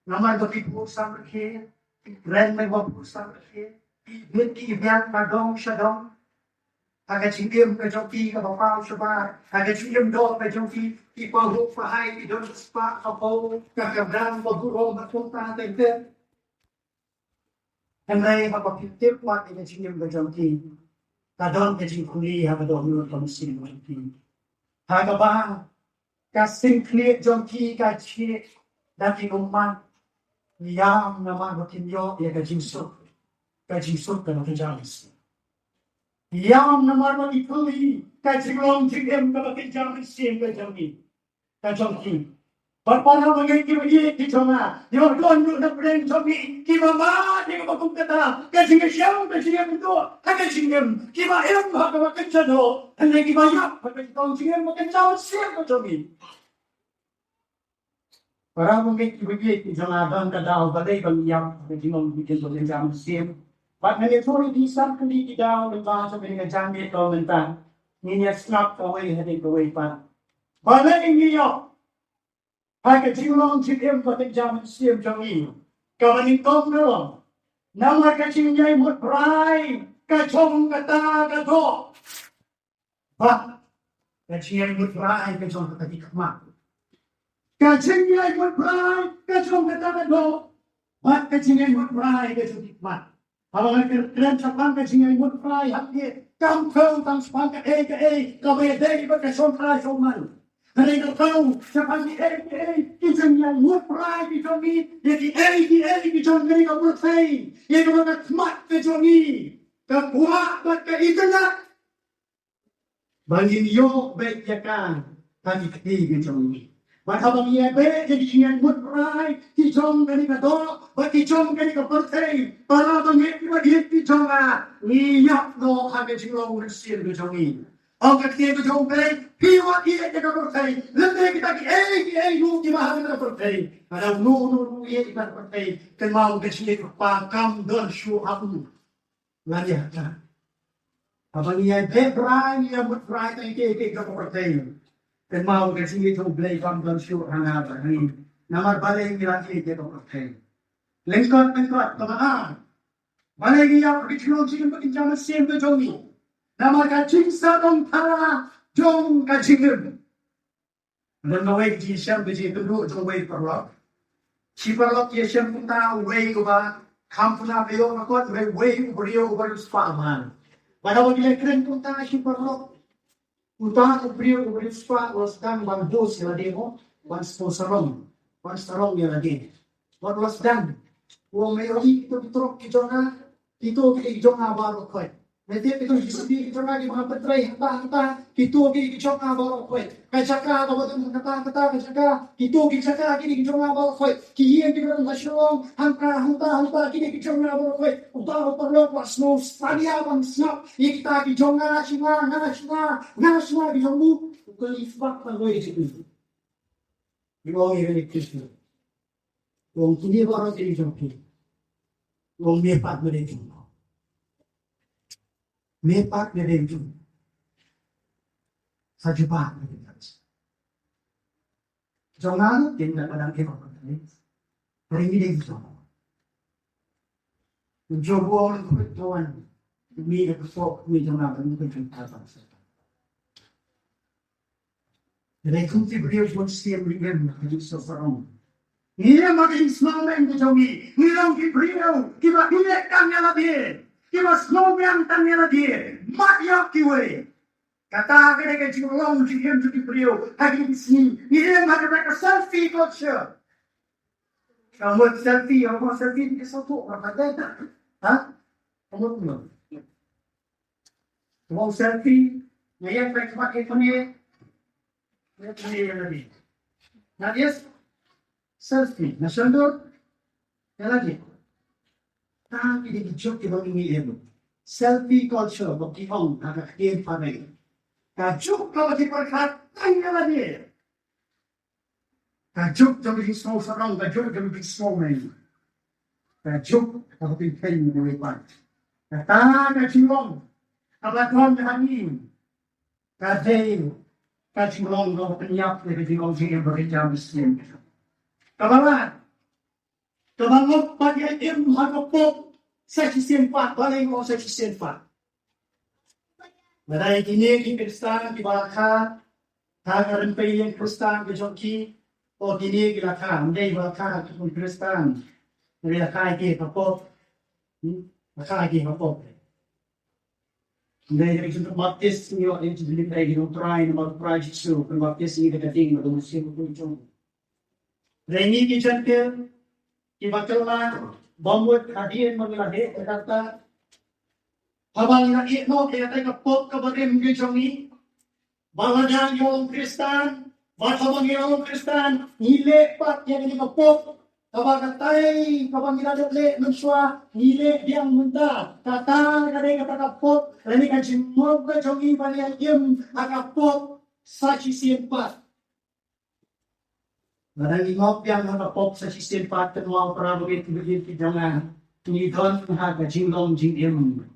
Namar ba ki buh samrkhie, ki kren lem ba buh samrkhie, ki bit ki biang na dong sha dong. Ha ka jingim ka jong ki kaba paw shabar, ha ka jingim doh ka jong ki, ki pahuh pahai, ki don spah ka paw, ka kyrdan ba burom ba kumta teng teng. Hynrei haba ki tip pat ïa ka jingim ka jong ki, ka don ka jingkylli ha ka dohnud ka mynsiem ka jong ki. Ha kaba ka singklik jong ki ka jied da ki ummat, ïam namar ba kim ïoh ïa ka jingsuk, ka jingsuk kaba kynja mynsiem. Ïam namar ba ki kylli ka jinglong jingim kaba kynja mynsiem ka jong ki. Ka jong ki. Bad para bangeit kiba ïeit ki jong nga, ïoh don ruh na pdeng jong ngi kiba mad ïa kaba kum kata ka jingïashem, ka jingïakynduh ha ka jingim, kiba im ha kaba kynja doh, hynrei kiba ïap ha ka jinglong jingim ba kynja mynsiem ka jong ngi. Para bangeit kiba ïeit ki jong nga, don ka daw balei ba ngi ïap ha ka jinglong jingim ba kynja mynsiem. Bad ngan ïathuh ïa phi san tylli ki daw lyngba jong kane ka jingïathuh mynta. Ngin ïa sngap kawei hadien kawei pat. Balei ngi ïap ha ka jinglong jingim ba kynja mynsiem jong ngi? Kaba nyngkong ka long namar ka jingïaimut brai ka jong kata ka doh. Bad ka jingïaimut brai ka jong kata ki khmat. Ka jingïaimut brai ka jong kata ka doh. Bad ka jingïaimut brai ka jong ki khmat. Haba nga kren shaphang ka jingïaimut brai hangne, kam thew tang shaphang kaei kaei kaba ïadei bad ka shongthait shongman. Hynrei nga thew shaphang kiei kiei ki jingïaimut brai ki jong ngi ïa kiei kiei ki jong ngi, ka pyrthei, ïa kaba ka khmat ka jong ngi ka kwah bad ka itynnad ba ngin ïoh beit ïa ka ha ki kti ki jong ngi. Bad haba ngi ïa beit ïa ki jingïaimut brai ki jong kane ka doh bad ki jong kane ka pyrthei, para bangeit kiba ïeit ki jong nga, ngi ïap noh ha ka jinglong mynsiem ka jong ngi. Ong ka ktien ka jong U Blei, phi wat ïeit ïa ka pyrthei lymne kita kiei kiei ruh kiba ha kane ka pyrthei. Lada uno uno ruh u ïeit ïa ka pyrthei, kynmaw ka jingïeit u Kpa kam don shuh ha u. Lane ha ka. Haba ngi ïa beh brai, ngi ïa mut brai tang ïa kiei kiei ka pyrthei, kynmaw ka jingïeit U Blei kam don shuh ha nga bad ha ngi. Namar balei ngi la ïeit ïa ka pyrthei? Lyngkot lyngkot kaba ar. Balei ngi ïap ha ka jinglong jingim ba kynja mynsiem ka jong ngi? Namar ka jingsarong thala jong ka jingim. Don kawei ka jingshem ka jingïakynduh jong uwei u paralok. Shi paralok ki ïashem kumta, uwei uba kham puna ka ïoh ka kot, uwei, uwei u briew uba riewspah bha. Bad haba ki la kren kumta, shi paralok, uta u briew uba riewspah u la sdang ban boast ïa lade mo, ban sngewsarong, ban sarong ïa lade. Wat u la sdang. U ong, me ïohi kito ki trok ki jong nga, kito ki dei ki jong nga baroh khoit. Me tip kito ki siti ki jong nga kiba nga pyntrei hangta hangta, kito ki dei ki jong nga baroh khoit. Ka jaka kaba don hangta hangta ka jaka, kito ki jaka ki dei ki jong nga baroh khoit. Ki ïing kiba don ha Shillong hangta hangta hangta ki dei ki jong nga baroh khoit. Uta u paralok u la sngew salia ban sngap ïa kita ki jong nga shuwa, nga shuwa, nga shuwa ki jong u. U kylli, sbak tang kawei ka jingkylli. U ong ïa kane ka jingkylli. U ong, kine baroh ki dei jong phi. U ong, me pat me dei jong nga. Me pat me dei jong nga. Sa jubab me dei jong nga. Jong nga, kin da ka dang ïa ka pyrthei. Hynrei me dei jong nga. U Job u ong, khuid to wan. Me da ka pop, me jong nga, me da ka jong nga. Hynrei kum ki briew bun sien ngi im ha ka jingsngewsarong. Ngi im ha ka jingsngewmen ka jong ngi. Ngi long ki briew kiba ïeit tang ïa lade, kiba sngewbiang tang ïa lade. Mat ïa kiwei. Kata ka dei ka jinglong jingim jong ki briew ha kine ki sngi. Ngi im ha kata ka selfie culture. Ka mut selfie, ka mut selfie ki sngewthuh ka pat. Ha? Ka mut kumno? Ka mut selfie, nga ïeng bad ka mat ïa kane. Ïa kane ïa lade. Nga ïa selfie, nga shondur ïa lade. Ta ki dei ki juk kiba ngi im. Selfie culture ba ki ong ha ka ktien phareng. Ka juk kaba ki pyrkhat tang ïa lade. Ka juk jong ka jingsngewsarong, ka juk jong ka jingsngewmen. Ka juk kaba pynkheiñ ïa uwei pat. Kata ka jinglong kaba don ha ngi ka dei ka jinglong kaba pynïap ïa ka jinglong jingim ba kynja mynsiem. Kaba lai, kaba ngop ban ïa im ha ka pop sa shisien pat, balei ngop sa shisien pat? Lada ïa kine ki Khristan kiba la kha ha ka rympei ïing Khristan ka jong ki, o kine ki la kha, ym dei ba la kha ki kum Khristan, hynrei la kha ïa ki ha ka pop. Hmm? La kha ïa ki ha ka pop. Ym dei ba ki kum Baptist, ngi ïoh ïa ki jingim, ïa ki jingim U Trai, namar U Trai Jisu u pynbaptis ïa ngi da ka ding bad da u Mynsiem Bakhuid jong u. Hynrei ngi ki Jentil kiba kylla, ba mut hadien ba ngi la heh ka kata, haba ngi la ïeh noh ïa kata ka pop kaba rim ka jong ngi, ba lada ngi long Khristan, bad haba ngi long Khristan ngi leh pat ïa kane ka pop, kaba katai kaba ngi la dep leh mynshuwa ngi leh biang mynta. Kata ka dei kata ka pop lane ka jingmut ka jong ngi ban ïa im ha ka pop sa shisien pat. Lada ngi ngop biang ha ka pop sa shisien pat, kynmaw para bangeit kiba ïeit ki jong nga, ngi don ha ka jinglong jingim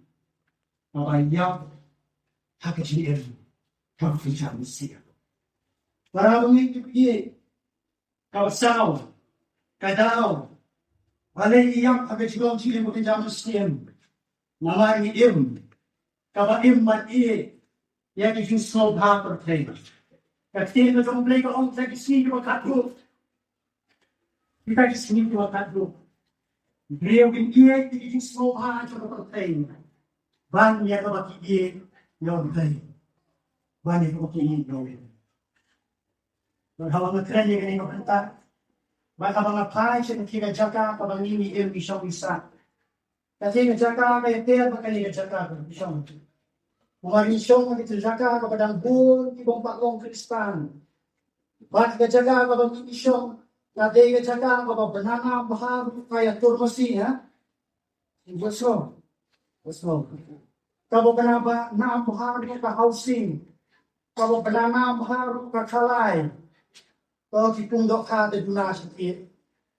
kaba ïap ha ka jingim kaba kynja mynsiem. Para bangeit kiba ïeit, kaba saw, ka daw, balei ngi ïap ha ka jinglong jingim kaba kynja mynsiem? Namar ngi im, kaba im ban ïeit ïa ki jingsngewbha pyrthei. Ka ktien ka jong U Blei ka ong, kita ki sngi kiba khatduh, kita ki sngi kiba khatduh, briew kin ïeit ïa ki jingsngewbha jong ka pyrthei ban ïa kaba ki ïeit ïa U Blei, ban ïa kaba ki ïeit ïa U Blei. Bad haba nga kren ïa kane ka bynta, bad haba nga phai sha kane ka jaka kaba ngi, ngi im, ngi shong ngi sah, kane ka jaka ka ïater bad kane ka jaka kaba ngi shong. Kumba ngi shong ha kane ka jaka kaba dang bun ki bym pat long Khristan. Bad ka jaka kaba ngi shong ka dei ka jaka kaba bna nam bha ruh ka ïatur masi, ha. Bosong. Bosong. Kaba bna nam bha ruh ka housing. Kaba bnana bha ruh ka khalai. To ki pung dohkha te duna sha ki.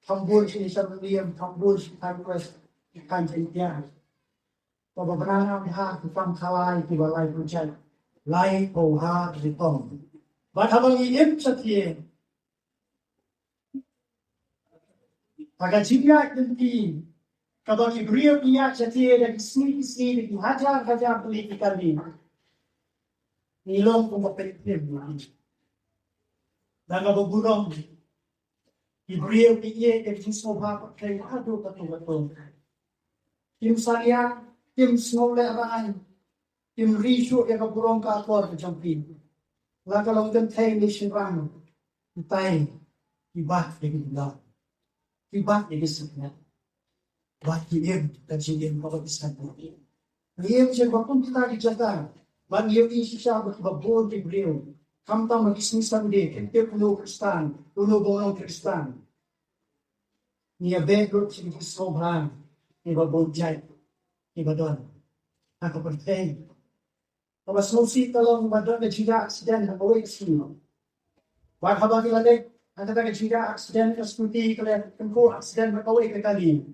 Thambun shi sha William, thambun shi thang West, ki kan jen ya. Kaba bnana bha ki pang khalai ki ba lai pun chai. Lai ko ha ri tong. Bad haba ngi im sha ki. Haba jingïaid lynti kaba ki briew ki ïaid sha ki da ki sngi ki sngi da ki hajar hajar tylli ki kali. Ngi long kum ba pynphim. Da kaba burom ki briew ki ïaid da ki jingsngewbha pyrthei haduh kato kato. Kim salia, kim sngew lehraiñ, kim ri shuh ïa ka burom ka akor ka jong ki. La ka long kynthei ne shynrang, ki tai, ki bat ïa ki dang, ki bat ïa ki sikmat. Bad ki im ka jingim kaba ki sngewbha. Ngi im sha ba kum kita ki jaka. Bad ngi ïohi shisha ba kiba bun ki briew, khamtam ha ki sngi Sunday, kim tip uno u Khristan, uno ba u long Khristan. Ngi ïa beh lut sha ki sngewbha kiba bun jait kiba don ha ka pyrthei. Kaba sngewsih ka long ba don ka jingïa accident ha kawei ka sngi. Bad haba ki la leit ha kata ka jingïa accident ka scooty, ka la kyntu accident ha kawei ka kali.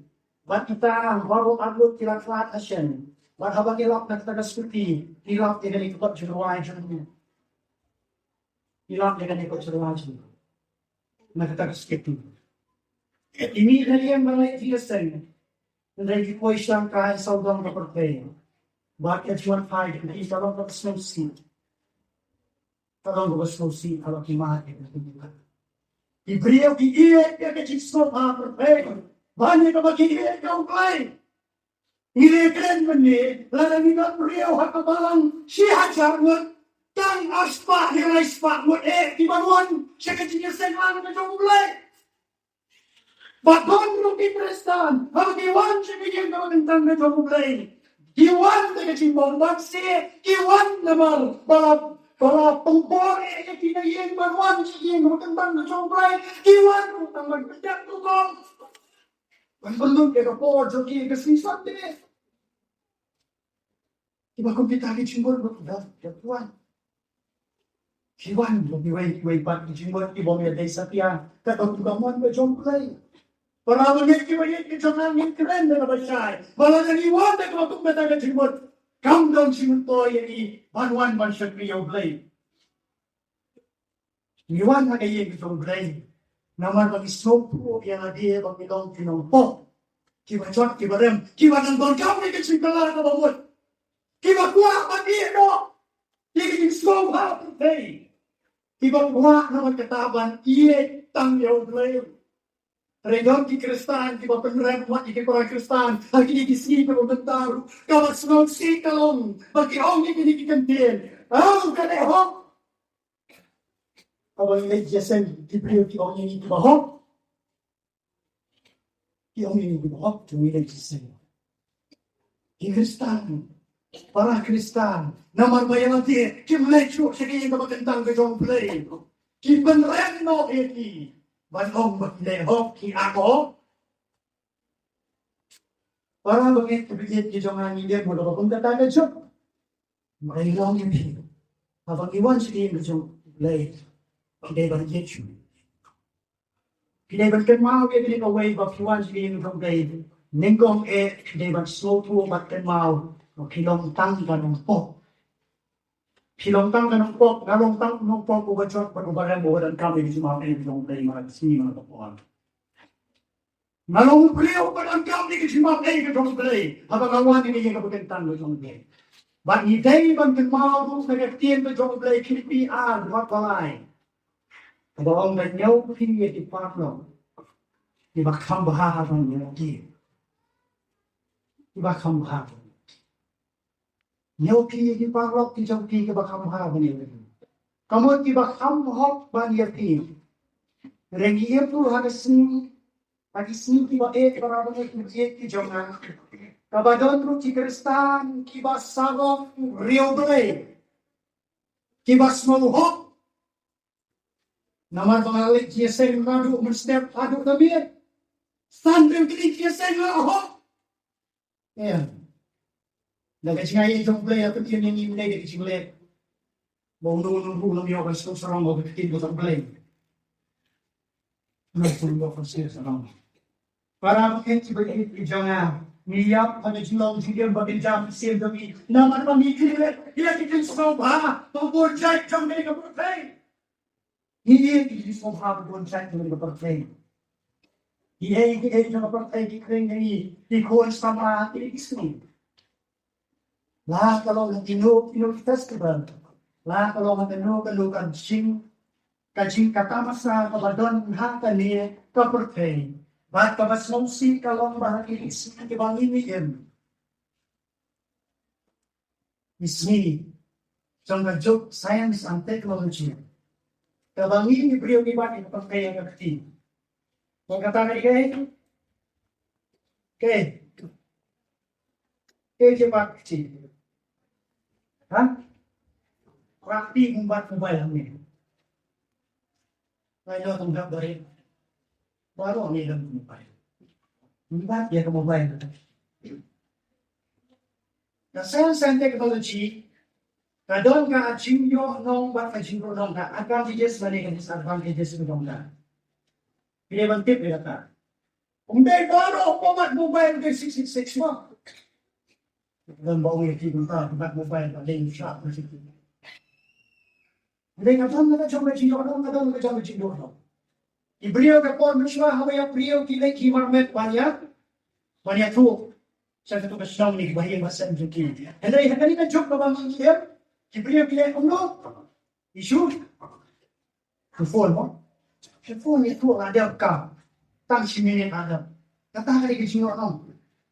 Bad kita baroh arngut ki la khlad ha shen. Bad haba ki lap na kata ka scooty, ki lap ïa kane ka kot jingrwai jong ngi. Ki lap ïa kane ka kot jingrwai jong ngi na kata ka scooty. Ine i ïing ba leit jingïaseng. Hynrei ki poi shangkai sawdong ka pyrthei. Bad ka jingwan phai ka dei ka long kaba sngewsih. Ka long kaba sngewsih haba ki mad ïa ka jingwan. Ki briew ki ïeit ïa ka jingsngewbha pyrthei ban ïa kaba ki ïeit ïa U Blei. Ngi la kren mynne, lada ngi don briew ha ka balang shi hajar ngut, tang arspah ne laispah ngut eh ki ban wan sha ka jingïaseng lang ka jong U Blei. Ba don ruh ki Khristan haba ki wan sha ka ïing kaba kyntang ka jong U Blei, ki wan da ka jingbymman sih, ki wan namar ba la, ba la pynbor eh ïa ki na ïing ban wan sha ka ïing kaba kyntang ka jong U Blei. Ki wan ruh tang ban pynjah tukong, ban pynlut ïa ka por jong ki ka sngi Sunday. Kiba kum kita ki jingmut ruh ki don, ki don ki wan. Ki wan ruh kiwei kiwei pat ki jingmut ki bym ïadei satia. Kata kum ka mon ka jong U Blei. Para bangeit kiba ïeit ki jong nga, ngin kren da kaba shai ba lada ngi wan da kaba kum kata ka jingmut, kam don jingmyntoi ïa ngi ban wan ban shakri ïa U Blei. Ngi wan ha ka ïing ka jong U Blei namar ba ngi sngewthuh ïa lade ba ngi long ki nongpop, kiba jot kiba rem, kiba nang donkam ïa ka jingkylla kaba mut, kiba kwah ban ïehnoh ïa ka jingsngewbha pyrthei, kiba kwah namar kata ban ïeit tang ïa U Blei. Hynrei don ki Khristan kiba pynrem wat ïa ki para Khristan ha kine ki sngi kiba mynta ruh. Kaba sngewsih ka long ba ki ong ïa kine ki kyntien, "Aw, ka dei hok." Haba ngi leit jingïaseng, ki briew ki ong ïa ngi kiba hok. Ki ong ïa ngi kiba hok, ki ong ïa ngi jingïaseng. Ki Khristan, para Khristan, namar ba ïa lade kim leit shuh sha ka ïing kaba kyntang ka jong U Blei, ki pynrem noh ïa ki ban ong ba ki dei hok, ki ahok. Para bangeit kiba ïeit ki jong nga, ngi dei mo kaba kum kata ka juk. Ngi long ïa phi, haba ngi wan sha ka ïing ka jong U Blei, ki dei ban ïeit shuh. Phi dei ban kynmaw ïa kane kawei, ba phi wan sha ka ïing jong U Blei, nyngkong eh phi dei ban sngewthuh bad kynmaw ba phi long tang ka nongpop. Phi long tang ka nongpop, nga long tang nongpop uba jot bad uba rem, uba donkam ïa ka jingmap ïa ka jong U Blei man la ka sngi man la ka por. Nga long u briew uba donkam ïa ka jingmap ïa ka jong U Blei haba nga wan ïa ka ïing kaba kyntang ka jong U Blei. Bad ngi dei ban kynmaw ruh na ka ktien ka jong U Blei, Philippi ar dkhot ba lai. Kaba ong ba ñiew phi ïa ki paralok kiba kham bha ban ïa ki, kiba kham bha ban ïa ki. Ñiew phi ïa ki paralok ki jong phi kiba kham bha ban ïa ki. Ka mut kiba kham hok ban ïa phi. Hynrei ngi ïohi ruh ha ka sngi, ha ki sngi kiba eh, para bangeit kiba ïeit ki jong nga, kaba don ruh ki Khristan kiba sarong riewblei, kiba sngewhok. Namar ba nga leit jingïaseng naduh mynstep haduh ka miet. San tylli ki jingïaseng la hok. Ïa. Da ka jingaiei jong U Blei ïa ka ktien ïa ngi mynne da ka jingleh. Ba uno uno ruh u lam ïoh ban sngewsarong bad ka ktien ka jong U Blei. Uno uno ruh u ïoh ban sngewsarong. Para bangeit kiba ïeit ki jong nga, ngi ïap ha ka jinglong jingim bad ka jingim jong ngi. Namar ba ngi ïeit ïa ki jingsngewbha ba bun jait jong kane ka pyrthei. Ngi ïeit ïa ki jingsngewbha ba bun jait jong kane ka pyrthei. Kiei kiei jong ka pyrthei ki khring ïa ngi, ki khun samla, ki dei ki sngi. La ka long ha kino kino ki festival, la ka long ha kano kano ka jing, ka jing ka tamasa kaba don ha kane ka pyrthei. Bad kaba sngewsih ka long ba ha kine ki sngi kiba ngi im, ki sngi jong ka juk science and technology, kaba ngi ki briew ngi bat ïa ka pyrthei ïa ka kti. Ba kata ka dei kaei? Kaei? Kaei kaba kti? Ha? Kaba kti kumba mobile hangne. Ngai lo tang dak bare. Baroh ngi dang mobile. Kumba ïa ka mobile. Ka science and technology ka don ka jingïohnong bad ka jingïohnong, ka advantages bad ka disadvantages ka don ka. Phi dei ban tip ïa kata. Ym dei baroh ba mat mobile dei six six six ma. Don ba ong ïa ki mynta ba mat mobile ba dei sharp. Ym dei ka don ka jong ka jingïohnong, ka don ka jong ka jingïohnong. Ki briew ka por mynshuwa haba ïa briew ki leit ki marmet ban ïa, ban ïathuh sha katu ka shnong ne kiba ïeng ba sem jong ki. Hynrei ha kane ka juk kaba ngi im, ki briew ki leit kumno? Ki shu Ka phone mo. Ka phone ïathuh la dep ka. Tang shi minit la dep. Kata ka dei ka jingïohnong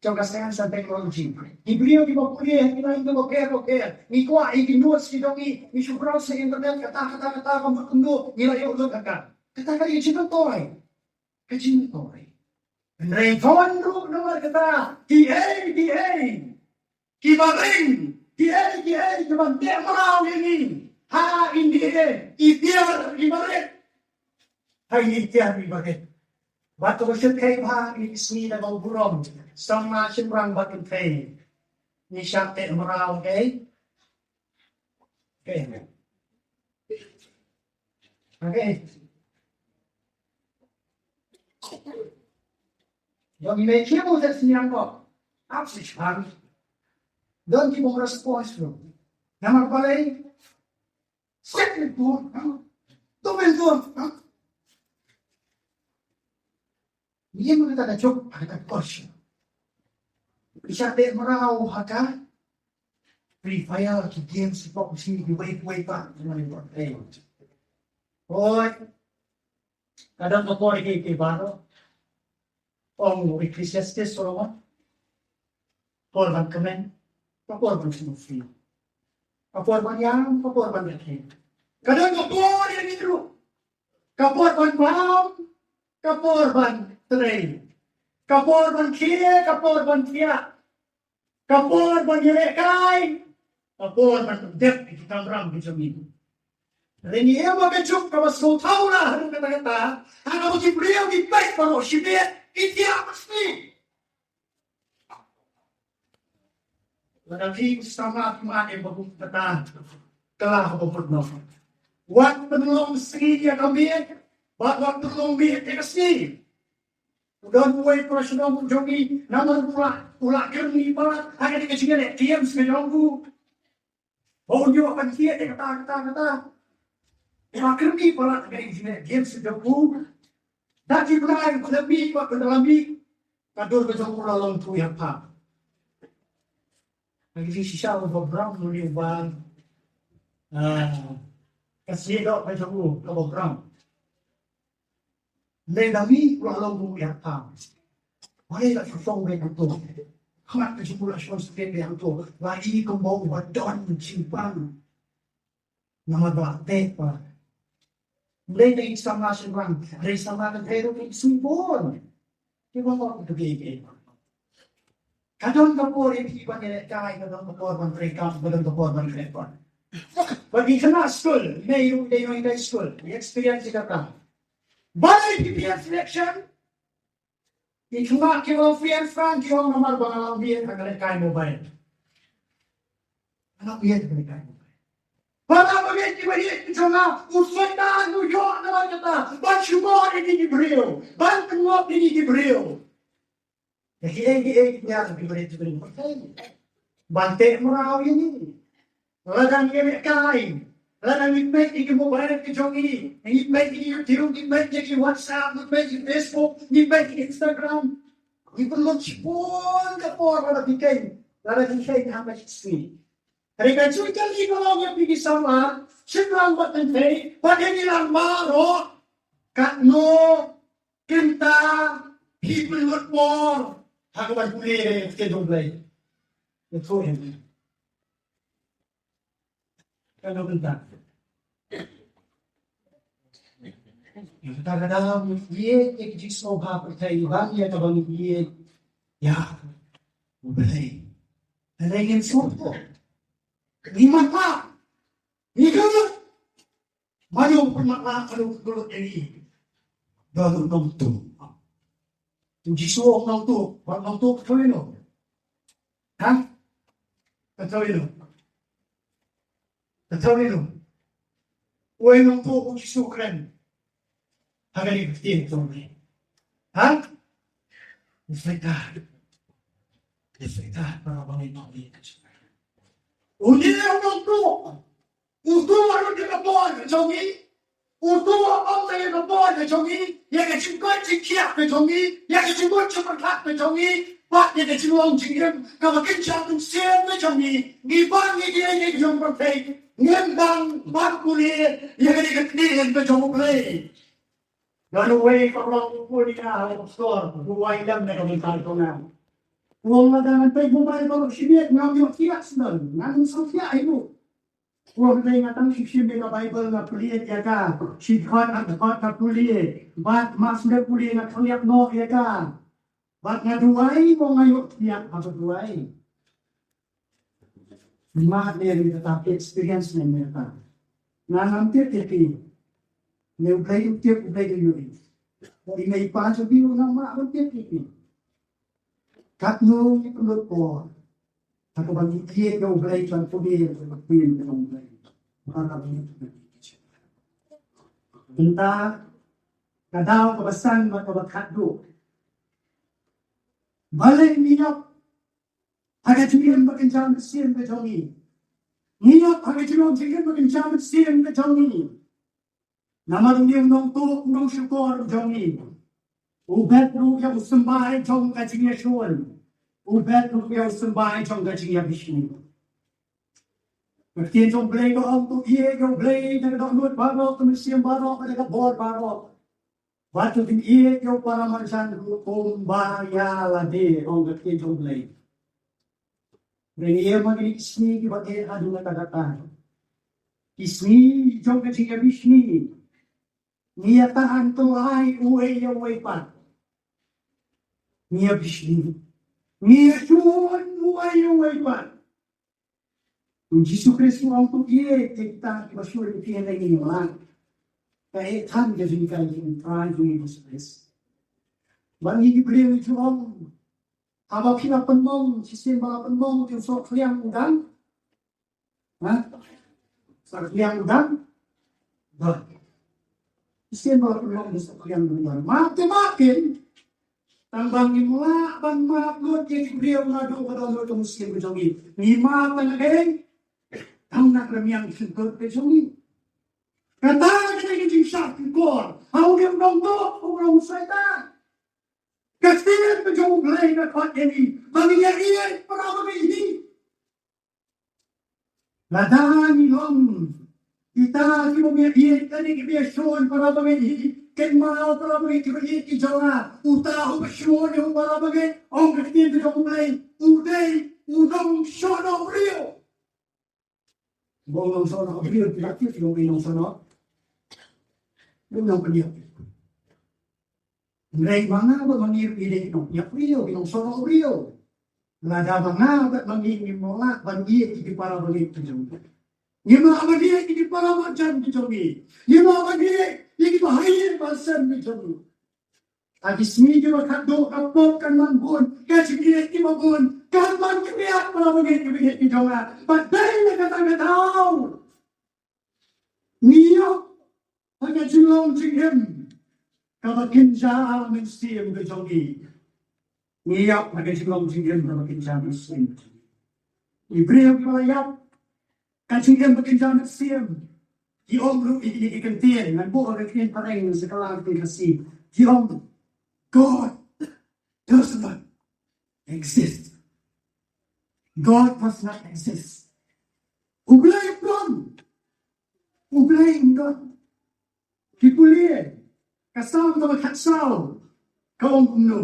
jong ka science and technology. Ki briew kiba pule ha ki lain kiba pher ba pher, ngi kwah ïa ki notes ki jong ngi, ngi shu browse ha internet, kata kata kata ka mut kumno, ngi la ïoh lut ha ka. Kata ka dei ka jingmyntoi. Ka jingmyntoi. Hynrei thon ruh namar kata, kiei kiei kiba ring, kiei kiei kiban teh mraw ïa ngi ha India, i tiar iba rit. Ha i tiar iba rit. Bad to shet kai bha ngi sngi da ba u burom, samla shynrang bad kynthei. Ngi shah teh mraw, okay? Okay. Okay. Jong i mei kieng u te sniang ko. Ap si chang. Don ki bom response lo. Namar balei? Set ni tu. Tu men tu. Ni mo ta ka chok, ha ka kosh. Isa te mrau ha ka. Free Fire, ki games, ki pop, ki wei wei pa. Oi. Ka don ka por ki, ki baroh. Ong Ecclesiastes Solomon. Por ban kmen, ka por ban sngewsih. Ka por ban ïam, ka por ban ïakhih. Ka don ka por ïa ngi ruh. Ka por ban pam, ka por ban trei. Ka por ban khie, ka por ban thiah. Ka por ban ïalehkai, ka por ban pyndep ïa ki kamram ki jong ngi. Hynrei ngi ïa ka juk kaba sngewthuh la haduh katta katta, ha kaba ki briew ki peit baroh shibit, ki thiah ba sngewsih. Lada phi samla phi mad ïa ka buk kata, ka la ha ka buk noh. Wat pynlong sngi ïa ka miet, bad wat pynlong miet ïa ka sngi. U don uwei u para shnong u jong ngi, namar u la, u la kyrni palat ha kane ka jingïaleh games ka jong u. Ba un ïoh ban thied ïa kata, kata, kata. U la kyrni palat ha kane ka jingïaleh games ka jong u. Da ki bnai ba la mih, ba la mih, ka dur ka jong u la long tu ïa pha. Ka jingïashisha u ba bram u li u ba, ah, ka sniew doh ka jong u, ka ba bram. Lei da mi u la long u ïa tam. Wei la shu song wei hangto. Khmat ka jingkul la shu song wei hangto. La i kumba u ba don jingpang. Namar ba te pa. Lei da i samla shynrang. Lei samla ka thei ruh i sui bun. Ki ba ngok tu ki ki. Ka don ka por ïa phi ban ïalehkai, ka don ka por ban treikam, ka don ka por ban treikam. Ba phi khynnah skul, mei ruh dei nonghikai skul, ngi experience ïa kata. Ba dei phi peer selection, ki khynnah ki ong friend friend, ki ong namar ba nga la ïeit ha ka lehkai mobile. Nga la ïeit ha ka lehkai mobile. Para bangeit kiba ïeit ki jong nga, u Soitan u ïoh namar kata ban shukor ïa kine ki briew, ban pynlong ïa kine ki briew. Ïa kiei kiei ki ïa ki briew ki briew. Ban teh mraw ïa ngi. Lada ngi ïalehkai, lada ngi peit ïa ki mobile ki jong ngi, ngi peit ïa ki YouTube, ngi peit ïa ki WhatsApp, ngi peit ïa ki Facebook, ngi peit ïa ki Instagram. Ngi pynlut shibun ka por lada phi kheiñ, lada phi kheiñ ha ka sngi. Hynrei ka jingkylli ka long ïa phi ki samla, shym lang bad kynthei, bad ïa ngi lang baroh, katno kynta phi pynlut por ha kaba pule ïa ka ktien jong U Blei. Ïathuh ïa ngi. Katno kynta. Kata ka daw ngi ïeit ïa ka jingsngewbha pyrthei, ïa kaba ngi ïeit ïa U Blei. Hynrei ngin sngewthuh, ngi matlah, ngi kyllut. Mano u pynmatlah, mano u kyllut ïa ngi? Ba u nongtuh. U Jisu u nongtuh, ba u nongtuh ka thaw ïano? Ha? Ka thaw ïano? Ka thaw ïano? Uei u nongtuh u Jisu u kren ha kane ka ktien ka thaw ïano? Ha? U Soitan. U Soitan, para bangeit. Une u nongtuh. Uto u lut ïa ka bor ka jong ngi. Uto u ong ïa ka bor ka jong ngi, ïa ka jingkoit jingkhiah ka jong ngi, ïa ka jingmut jingpyrkhat ka jong ngi, bad ïa ka jinglong jingim kaba kynja mynsiem ka jong ngi. Ngi bang ïa kiei kiei ki jong pyrthei, ngim bang ban pule ïa kane ka ktien ka jong U Blei. Ngan uwei ka rong u pun ïa ka pastor, u wai lem na ka bynta jong nga. U ong lada ngan peit mobile baroh shi miet ngam ïoh thiah sdang, ngan ym sngewthiah ïa u. Wan, nga tang shim shim ïa ka Baibl, nga pule ïa ka. Shi dkhot ar dkhot nga pule. Bad mar shu pule nga khlem noh ïa ka. Bad nga duwai mo nga ïoh thiah haba duwai. Mat ne ri kata, experience ne ri kata. Nga ngam tip ïa phi. Ne U Blei u tip, U Blei u ïohi. Ïa i mei i pa jong phi u ngam lah ban tip ïa phi. Katno ngi pynlut por ha kaba ngi ïeit ïa U Blei, ban pule ïa ka ktien ka jong U Blei. Mynta ka daw kaba san bad kaba khatduh. Balei ngi ïap ha ka jingim ba kynja mynsiem ka jong ngi? Ngi ïap ha ka jingim, jingim ba kynja mynsiem ka jong ngi. Namar une u nongtuh, u nongshukor jong ngi, u bet ruh ïa u symbai jong ka jingïashun. U bet ruh ïa u symbai jong ka jingïabishni. Ka ktien jong U Blei ka ong to ïeit ïa U Blei da ka dohnud baroh, ka mynsiem baroh, da ka bor baroh. Bad to ïeit ïa u para marjan ruh kumba ïa lade, ong ka ktien jong U Blei. Hynrei ngi ïa ma ngi ki sngi kiba eh haduh katta katta. Ki sngi jong ka jingïabishni. Ngi ïa tah hangto ai uwei ïa uwei pat. Ngi ïabishni. Ngi ïashun uwei ïa uwei pat. U Jisu Khrist u ong to ïeit ïa kita kiba shun ïa phi hynrei ngim lah. Ka eh than ka jinghikai jong U Trai jong ngi Jisu Khrist. Bad ngi ki briew ngi ju ong, haba phi la pynmong, shisien ba la pynmong ki sohkhliang u dang. Ha? Sohkhliang u dang. Ba. Shisien ba la pynmong ki sohkhliang u dang. Map te map kin. Tang ba ngim lah ban map lut ïa ki briew naduh ba don lut ka mynsiem ka jong ngi. Ngi map tang ha kane. Tang na ka rmiang jingkut ka jong ngi. Kata ka dei ka jingshah shukor ha u nongtuh, u nong Soitan. Ka ktien ka jong U Blei ka khot ïa ngi ba ngin ïa ïeit para bangeit hi. Lada ngi long kita kiba ïa ïeit, lane kiba ïashun para bangeit hi, kynmaw para bangeit kiba ïeit ki jong nga. Uta uba shun ïa u para bangeit, ong ka ktien ka jong U Blei, u dei u nongshohnoh briew. Ba u nongshohnoh briew, phi la tip ïa u nongshohnoh? U nongpynïap. Hynrei ma nga bad ma ngi ruh ngi dei ki nongpynïap briew, ki nongshohnoh briew. Lada ma nga bad ma ngi ngim lah ban ïeit ïa ki para bangeit ki jong ngi, ngim lah ban ïeit ïa ki para marjan ki jong ngi, ngim lah ban ïeit ïa ki bahaïing basan ki jong ngi. Ha ki sngi kiba khatduh ka pop kan wan bun, ka jingïeit kiba bun kan wan khriat para bangeit kiba ïeit ki jong nga. Bad dei na kata ka daw Ngi ïap ha ka jinglong jingim kaba kynja mynsiem ka jong ngi. Ngi ïap ha ka jinglong jingim kaba kynja mynsiem. Ngi briew kiba la ïap ka jingim ba kynja mynsiem. Ki ong ruh ïa kine ki kyntien, ngan buh ha ka ktien phareng sa ka la ka ktien Khasi. Ki ong, God does not exist. God does not exist. U Blei um don. U Blei um don. Ki pule, ka Salm kaba khatsaw ka ong kumno?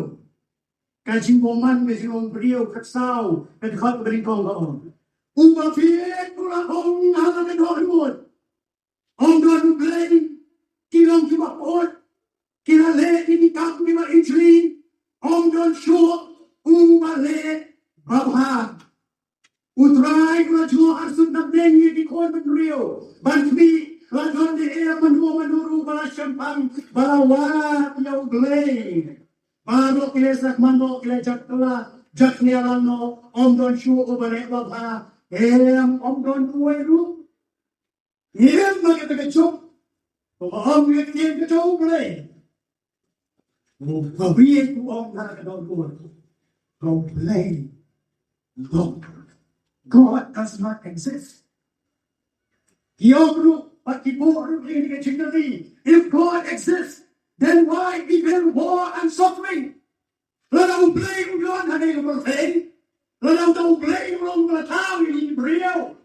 Ka jingbymman ka jinglong briew, khatsaw, ka dkhot kaba nyngkong ka ong, uba bieit u la ong ha la ka dohnud, ym don U Blei. Ki long kiba kut, ki la leh ïa ki kam kiba ijli, ym don shuh uba leh babha. U Trai u la jngoh arsut napdeng ïa ki khun bynriew ban khmih, la don de em mano mano ruh ba la shemphang, ba la wad ïa U Blei. Baroh ki leh sak mano, ki leh jakhlia, jakhlia lano, ym don shuh uba leh babha. Em, ym don uwei ruh. Ngim, ma kata ka juk, ba ym ïa ktien ka jong U Blei. Ba bieit u ong ha ka dohnud, U Blei, no, God does not exist. Ki ong ruh bad ki buh ruh ïa ka jingkylli, if God exists, then why evil, war and suffering? Lada U Blei u don ha kane ka pyrthei, lada U Blei u long ba la thaw ïa ki briew,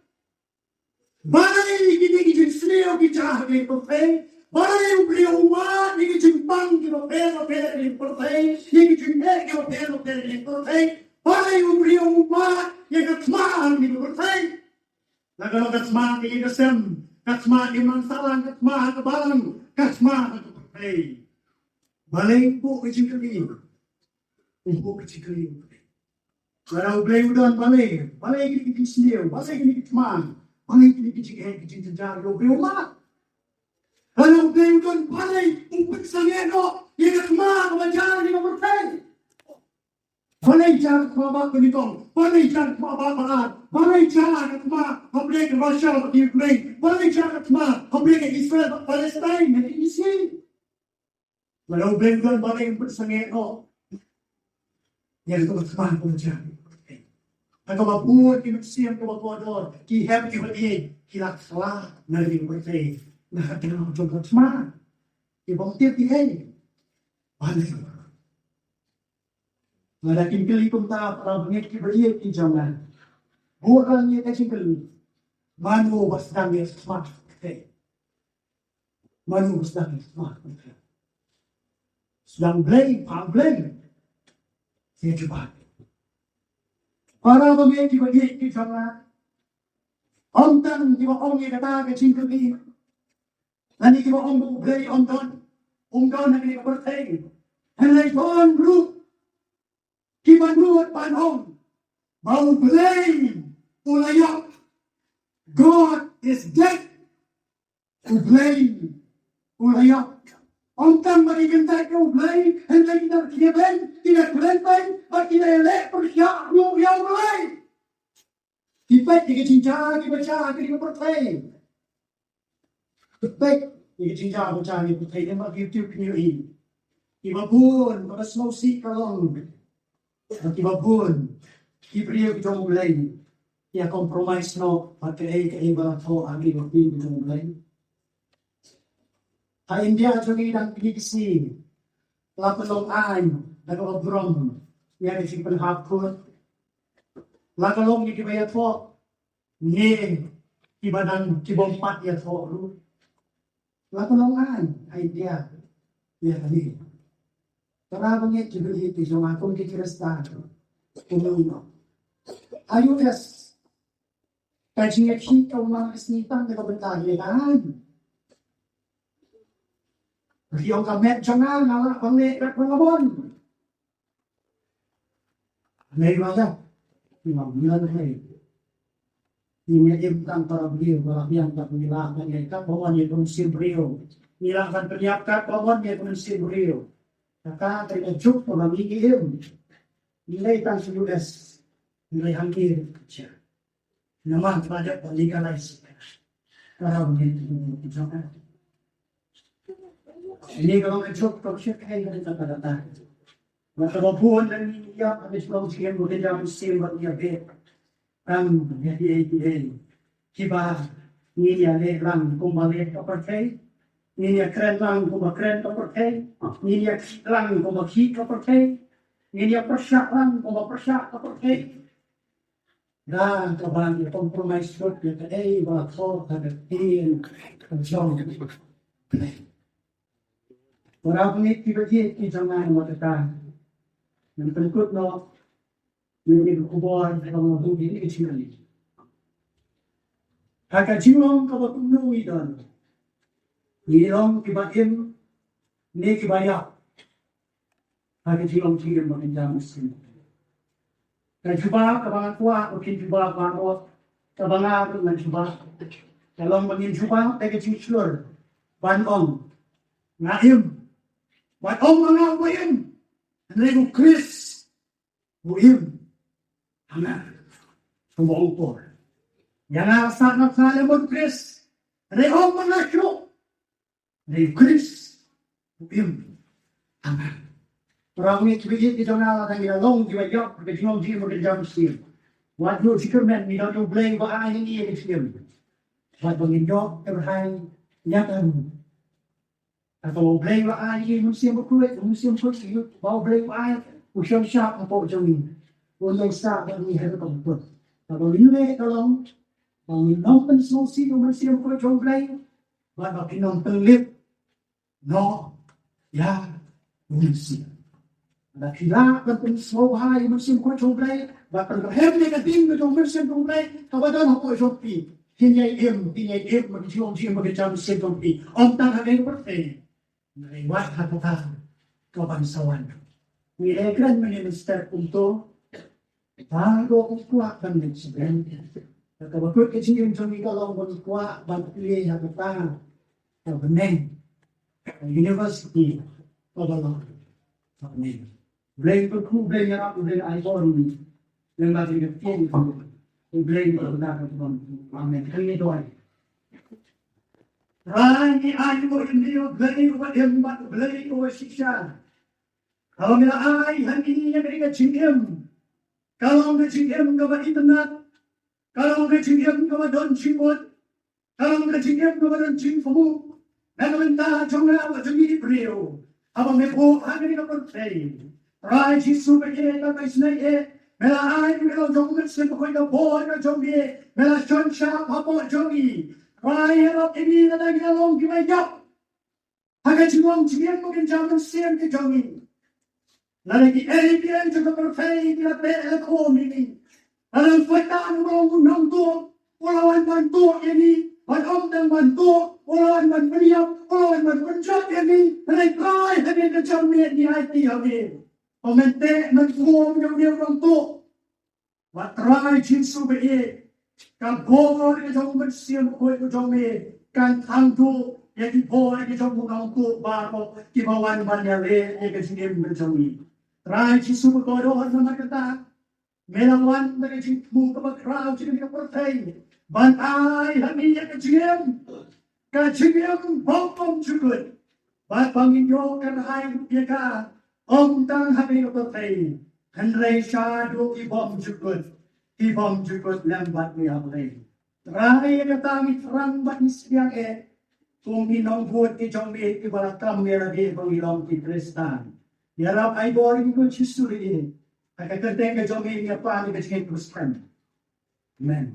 balei kine ki jingsniew ki jia ha kane ka pyrthei? Balei U Blei u mad ïa ki jingpang kiba pher ba pher ha kane ka pyrthei, ïa ki jingeh kiba pher ba pher ha kane ka pyrthei? Balei U Blei u mad ïa ka thma ha kane ka pyrthei? La ka long ka thma ka ïing ka sem, ka thma ka imlang sahlang, ka thma ka balang, ka thma ka pyrthei. Balei? U buh ka jingkylli. U buh ka jingkylli. Lada U Blei u don, balei? Balei kine ki jingsniew? Balei kine ki thma? Balei kine ki jingeh, ki jingjynjar? U Blei u mad. Lada U Blei u don, balei u pynsangeh noh ïa ka thma kaba jia ha kane ka pyrthei? Balei jia ka thma ba ka nyngkong? Balei jia ka thma ba ka ar? Balei jia ka thma hapdeng ka Russia bad ka Ukraine? Balei jia ka thma hapdeng ka Israel bad Palestine ha ka E C? Lada U Blei u don, balei u pynsangeh noh ïa ka thma kaba jia? Ha kaba bun ki mynsiem kiba kordor, ki hep kiba ïeit, ki la khla na ka pyrthei, na ka daw jong ka thma. Ki bym tip ei ei. Balei? Lada kin kylli kumta para bangeit kiba ïeit ki jong nga, buh lang ïa ka jingkylli, mano ba sdang ïa ka thma ka pyrthei? Mano ba sdang ïa ka thma ka pyrthei? Sdang Blei, phah Blei? Ïa kiba, para bangeit kiba ïeit ki jong nga, ym tang kiba ong ïa kata ka jingkylli, lane kiba ong ba U Blei um don, um don ha kane ka pyrthei. Hynrei don ruh kiba nud ban ong ba U Blei u la ïap. God is dead. U Blei u la ïap. Ym tang ba ki kyntait ïa U Blei, hynrei ki da khie beiñ, ki da kren beiñ, bad ki da leh pyrshah ruh ïa U Blei. Ki peit ïa ki jingjia kiba jia ha kane ka pyrthei. Ki peit ïa ki jingjia kiba jia ha kane ka pyrthei, namar ki tip, ki ïohi. Kiba bun ba ka sngewsih ka long, kiba bun ki briew ki jong U Blei ki ïa compromise noh bad kaei kaei ba la thoh ha ki ktien ki jong U Blei. Ha India jong ngi dang kine ki sngi la pynlong aiñ da kaba burom ïa ka jingpynhap vote. La ka long ïa kiba ïathoh, ne kiba dang, kibym pat ïathoh ruh. La ka long aiñ ha India ïa kane. Para bangeit kiba ïeit ki jong nga, kum ki Khristan, kumno? Ha U S ka jingïakhih ka long ka sngi tang na ka bynta ïa ka aiñ. Ki ong ka met jong nga, nga lah ban leh kat ba nga mon. Hynrei ba ïa, ngi ong ngi la hynrei, ngi ïa im tang para briew ba la biang, ba ngi lah ban leh kat ba mon ïa ka mynsiem briew. Ngi lah ban pynïap kat ba mon ïa ka mynsiem briew. Kata ka dei ka juk ba ngi im. Ngi leit tang sha U S, ngi leit hangne ruh ka jia. Namar ba dep ban legalize. Ka raw ngi ki jong nga. Ini ka long ka jok ka shit kai ka ta ka ta. Nga ka ba bun na ngi ïa ka jong ngi ïa ka jong ngi ïa be. Tang ïa ki ei ki ei. Kiba ngi ïa leh lang kumba leh ka pyrthei. Ngi ïa kren lang kumba kren ka pyrthei. Ngi ïa khih lang kumba khih ka pyrthei. Ngi ïa pyrshah lang kumba pyrshah ka pyrthei. Nga ka ban ïa compromise lut ïa kaei ba thoh ha ka ktien ka jong. Para bangeit kiba ïeit ki jong nga, namar kata ngan pynkut noh ïa kane ka khubor kaba nga buh ïa kane ka jingïalang. Ha ka jinglong kaba kumno ngi don? Ngi long kiba im ne kiba ïap? Ha ka jinglong jingim ba kynja mynsiem. Ka jubab kaba nga kwah ba kin jubab baroh, kaba nga ruh ngan jubab, ka long ba ngin jubab da ka jingshlur ban ong, nga im. Ban ong ba nga uba im, hynrei u Khrist u im ha nga. Kumba ong Paul, ïa nga la sah na ka lem bad u Khrist, hynrei ym ba nga shuh, hynrei u Khrist u im ha nga. Para bangeit kiba ïeit ki jong nga, lada ngi la long kiba ïap ha ka jinglong jingim ba kynja mynsiem, wat ïoh sngewkmen, ngi don U Blei uba ai ïa ngi ïa ka jingim. Wat ba ngin ïoh kyrhai ïa ka ruh. Kata U Blei u la ai ïa ngi Mynsiem Bakhuid, Mynsiem Bakhuid, ba U Blei u ai u shon shap hapoh jong ngi. Un ïaisah bad ngi ha ka pud. Kaba ngi leh ka long ba ngin ym pynsngewsih ïa u Mynsiem Bakhuid jong U Blei, bad ba ngin ym pynlip noh ïa u Mynsiem. Lada phi lah ban pynsngewbha ïa u Mynsiem Bakhuid jong U Blei, bad pynrhem ïa ka ding ka jong u Mynsiem jong U Blei kaba don hapoh jong phi, phin ïai im, phin ïai im ha ka jinglong jingim ba kynja mynsiem jong phi. Ym tang ha kane ka pyrthei, hynrei wat ha kata ka ban sa wan. Ngi dei kren mynne mynstep kumto. Baroh ngi kwah ban leit sha bneng. Kata ba kut ka jingim jong ngi ka long ba ngi kwah ban plie ha kata ka bneng, ka university kaba long ha bneng. Blei kyrkhu, Blei ïarap, Blei ai bor ïa ngi. Lem bad ka ktien U Blei ba kyrkhu. Amen. Kan ngi duwai. Trai, ngi ai nguh ïa me, U Blei uba im bad U Blei uba shisha. Kaba me la ai ha ngi ïa kane ka jingim, ka long ka jingim kaba itynnad, ka long ka jingim kaba don jingmut, ka long ka jingim kaba don jingpyrkhat na ka bynta jong nga bad jong ngi ki briew. Haba me buh ha kane ka pyrthei, Trai Jisu ba ïeit, ba isynei ïeit, me la ai ïa ka jong u Mynsiem Bakhuid, ka bor ka jong me, me la shon shap hapoh jong ngi. Trai, ïarap ïa ngi lada ngi la long kiba ïap ha ka jinglong jingim ba kynja mynsiem ka jong ngi. Lada kiei kiei jong ka pyrthei ki la teh la khum ïa ngi, lada u Soitan uba long u nongtuh u la wan ban tuh ïa ngi, bad ym tang ban tuh, u la wan ban pynïap, u la wan ban pynjot ïa ngi, hynrei Trai, ha kane ka janmiet ngi aiti ha me ba men teh men khum ïa une u nongtuh. Wat Trai Jisu ba ïeit, ka bor ka jong u Mynsiem Bakhuid ka jong me kan thang duh ïa ki bor ka jong u nongtuh baroh kiba wan ban ïaleh ïa ka jingim ka jong ngi. Trai Jisu ba kordor, namar kata me la wan da ka jingthmu kaba khraw sha kane ka pyrthei ban ai ha ngi ïa ka jingim, ka jingim bymjukut. Bad ba ngin ïoh kyrhai ruh ïa ka, ym tang ha kane ka pyrthei, hynrei shaduh ki bymjukut, ki bymjukut lem bad me, A Blei. Trai, ïa kata ngi thrang bad ngi sngewbha eh, kum ki nongbud ki jong me kiba la kam ïa lade ba ngi long ki Khristan. Ïarap, ai bor ïa ngi, ko Jisu, ïa ngi. Ha ka kyrteng ka jong me ngi ïa pan ïa ka jingïeit Khristan. Amen.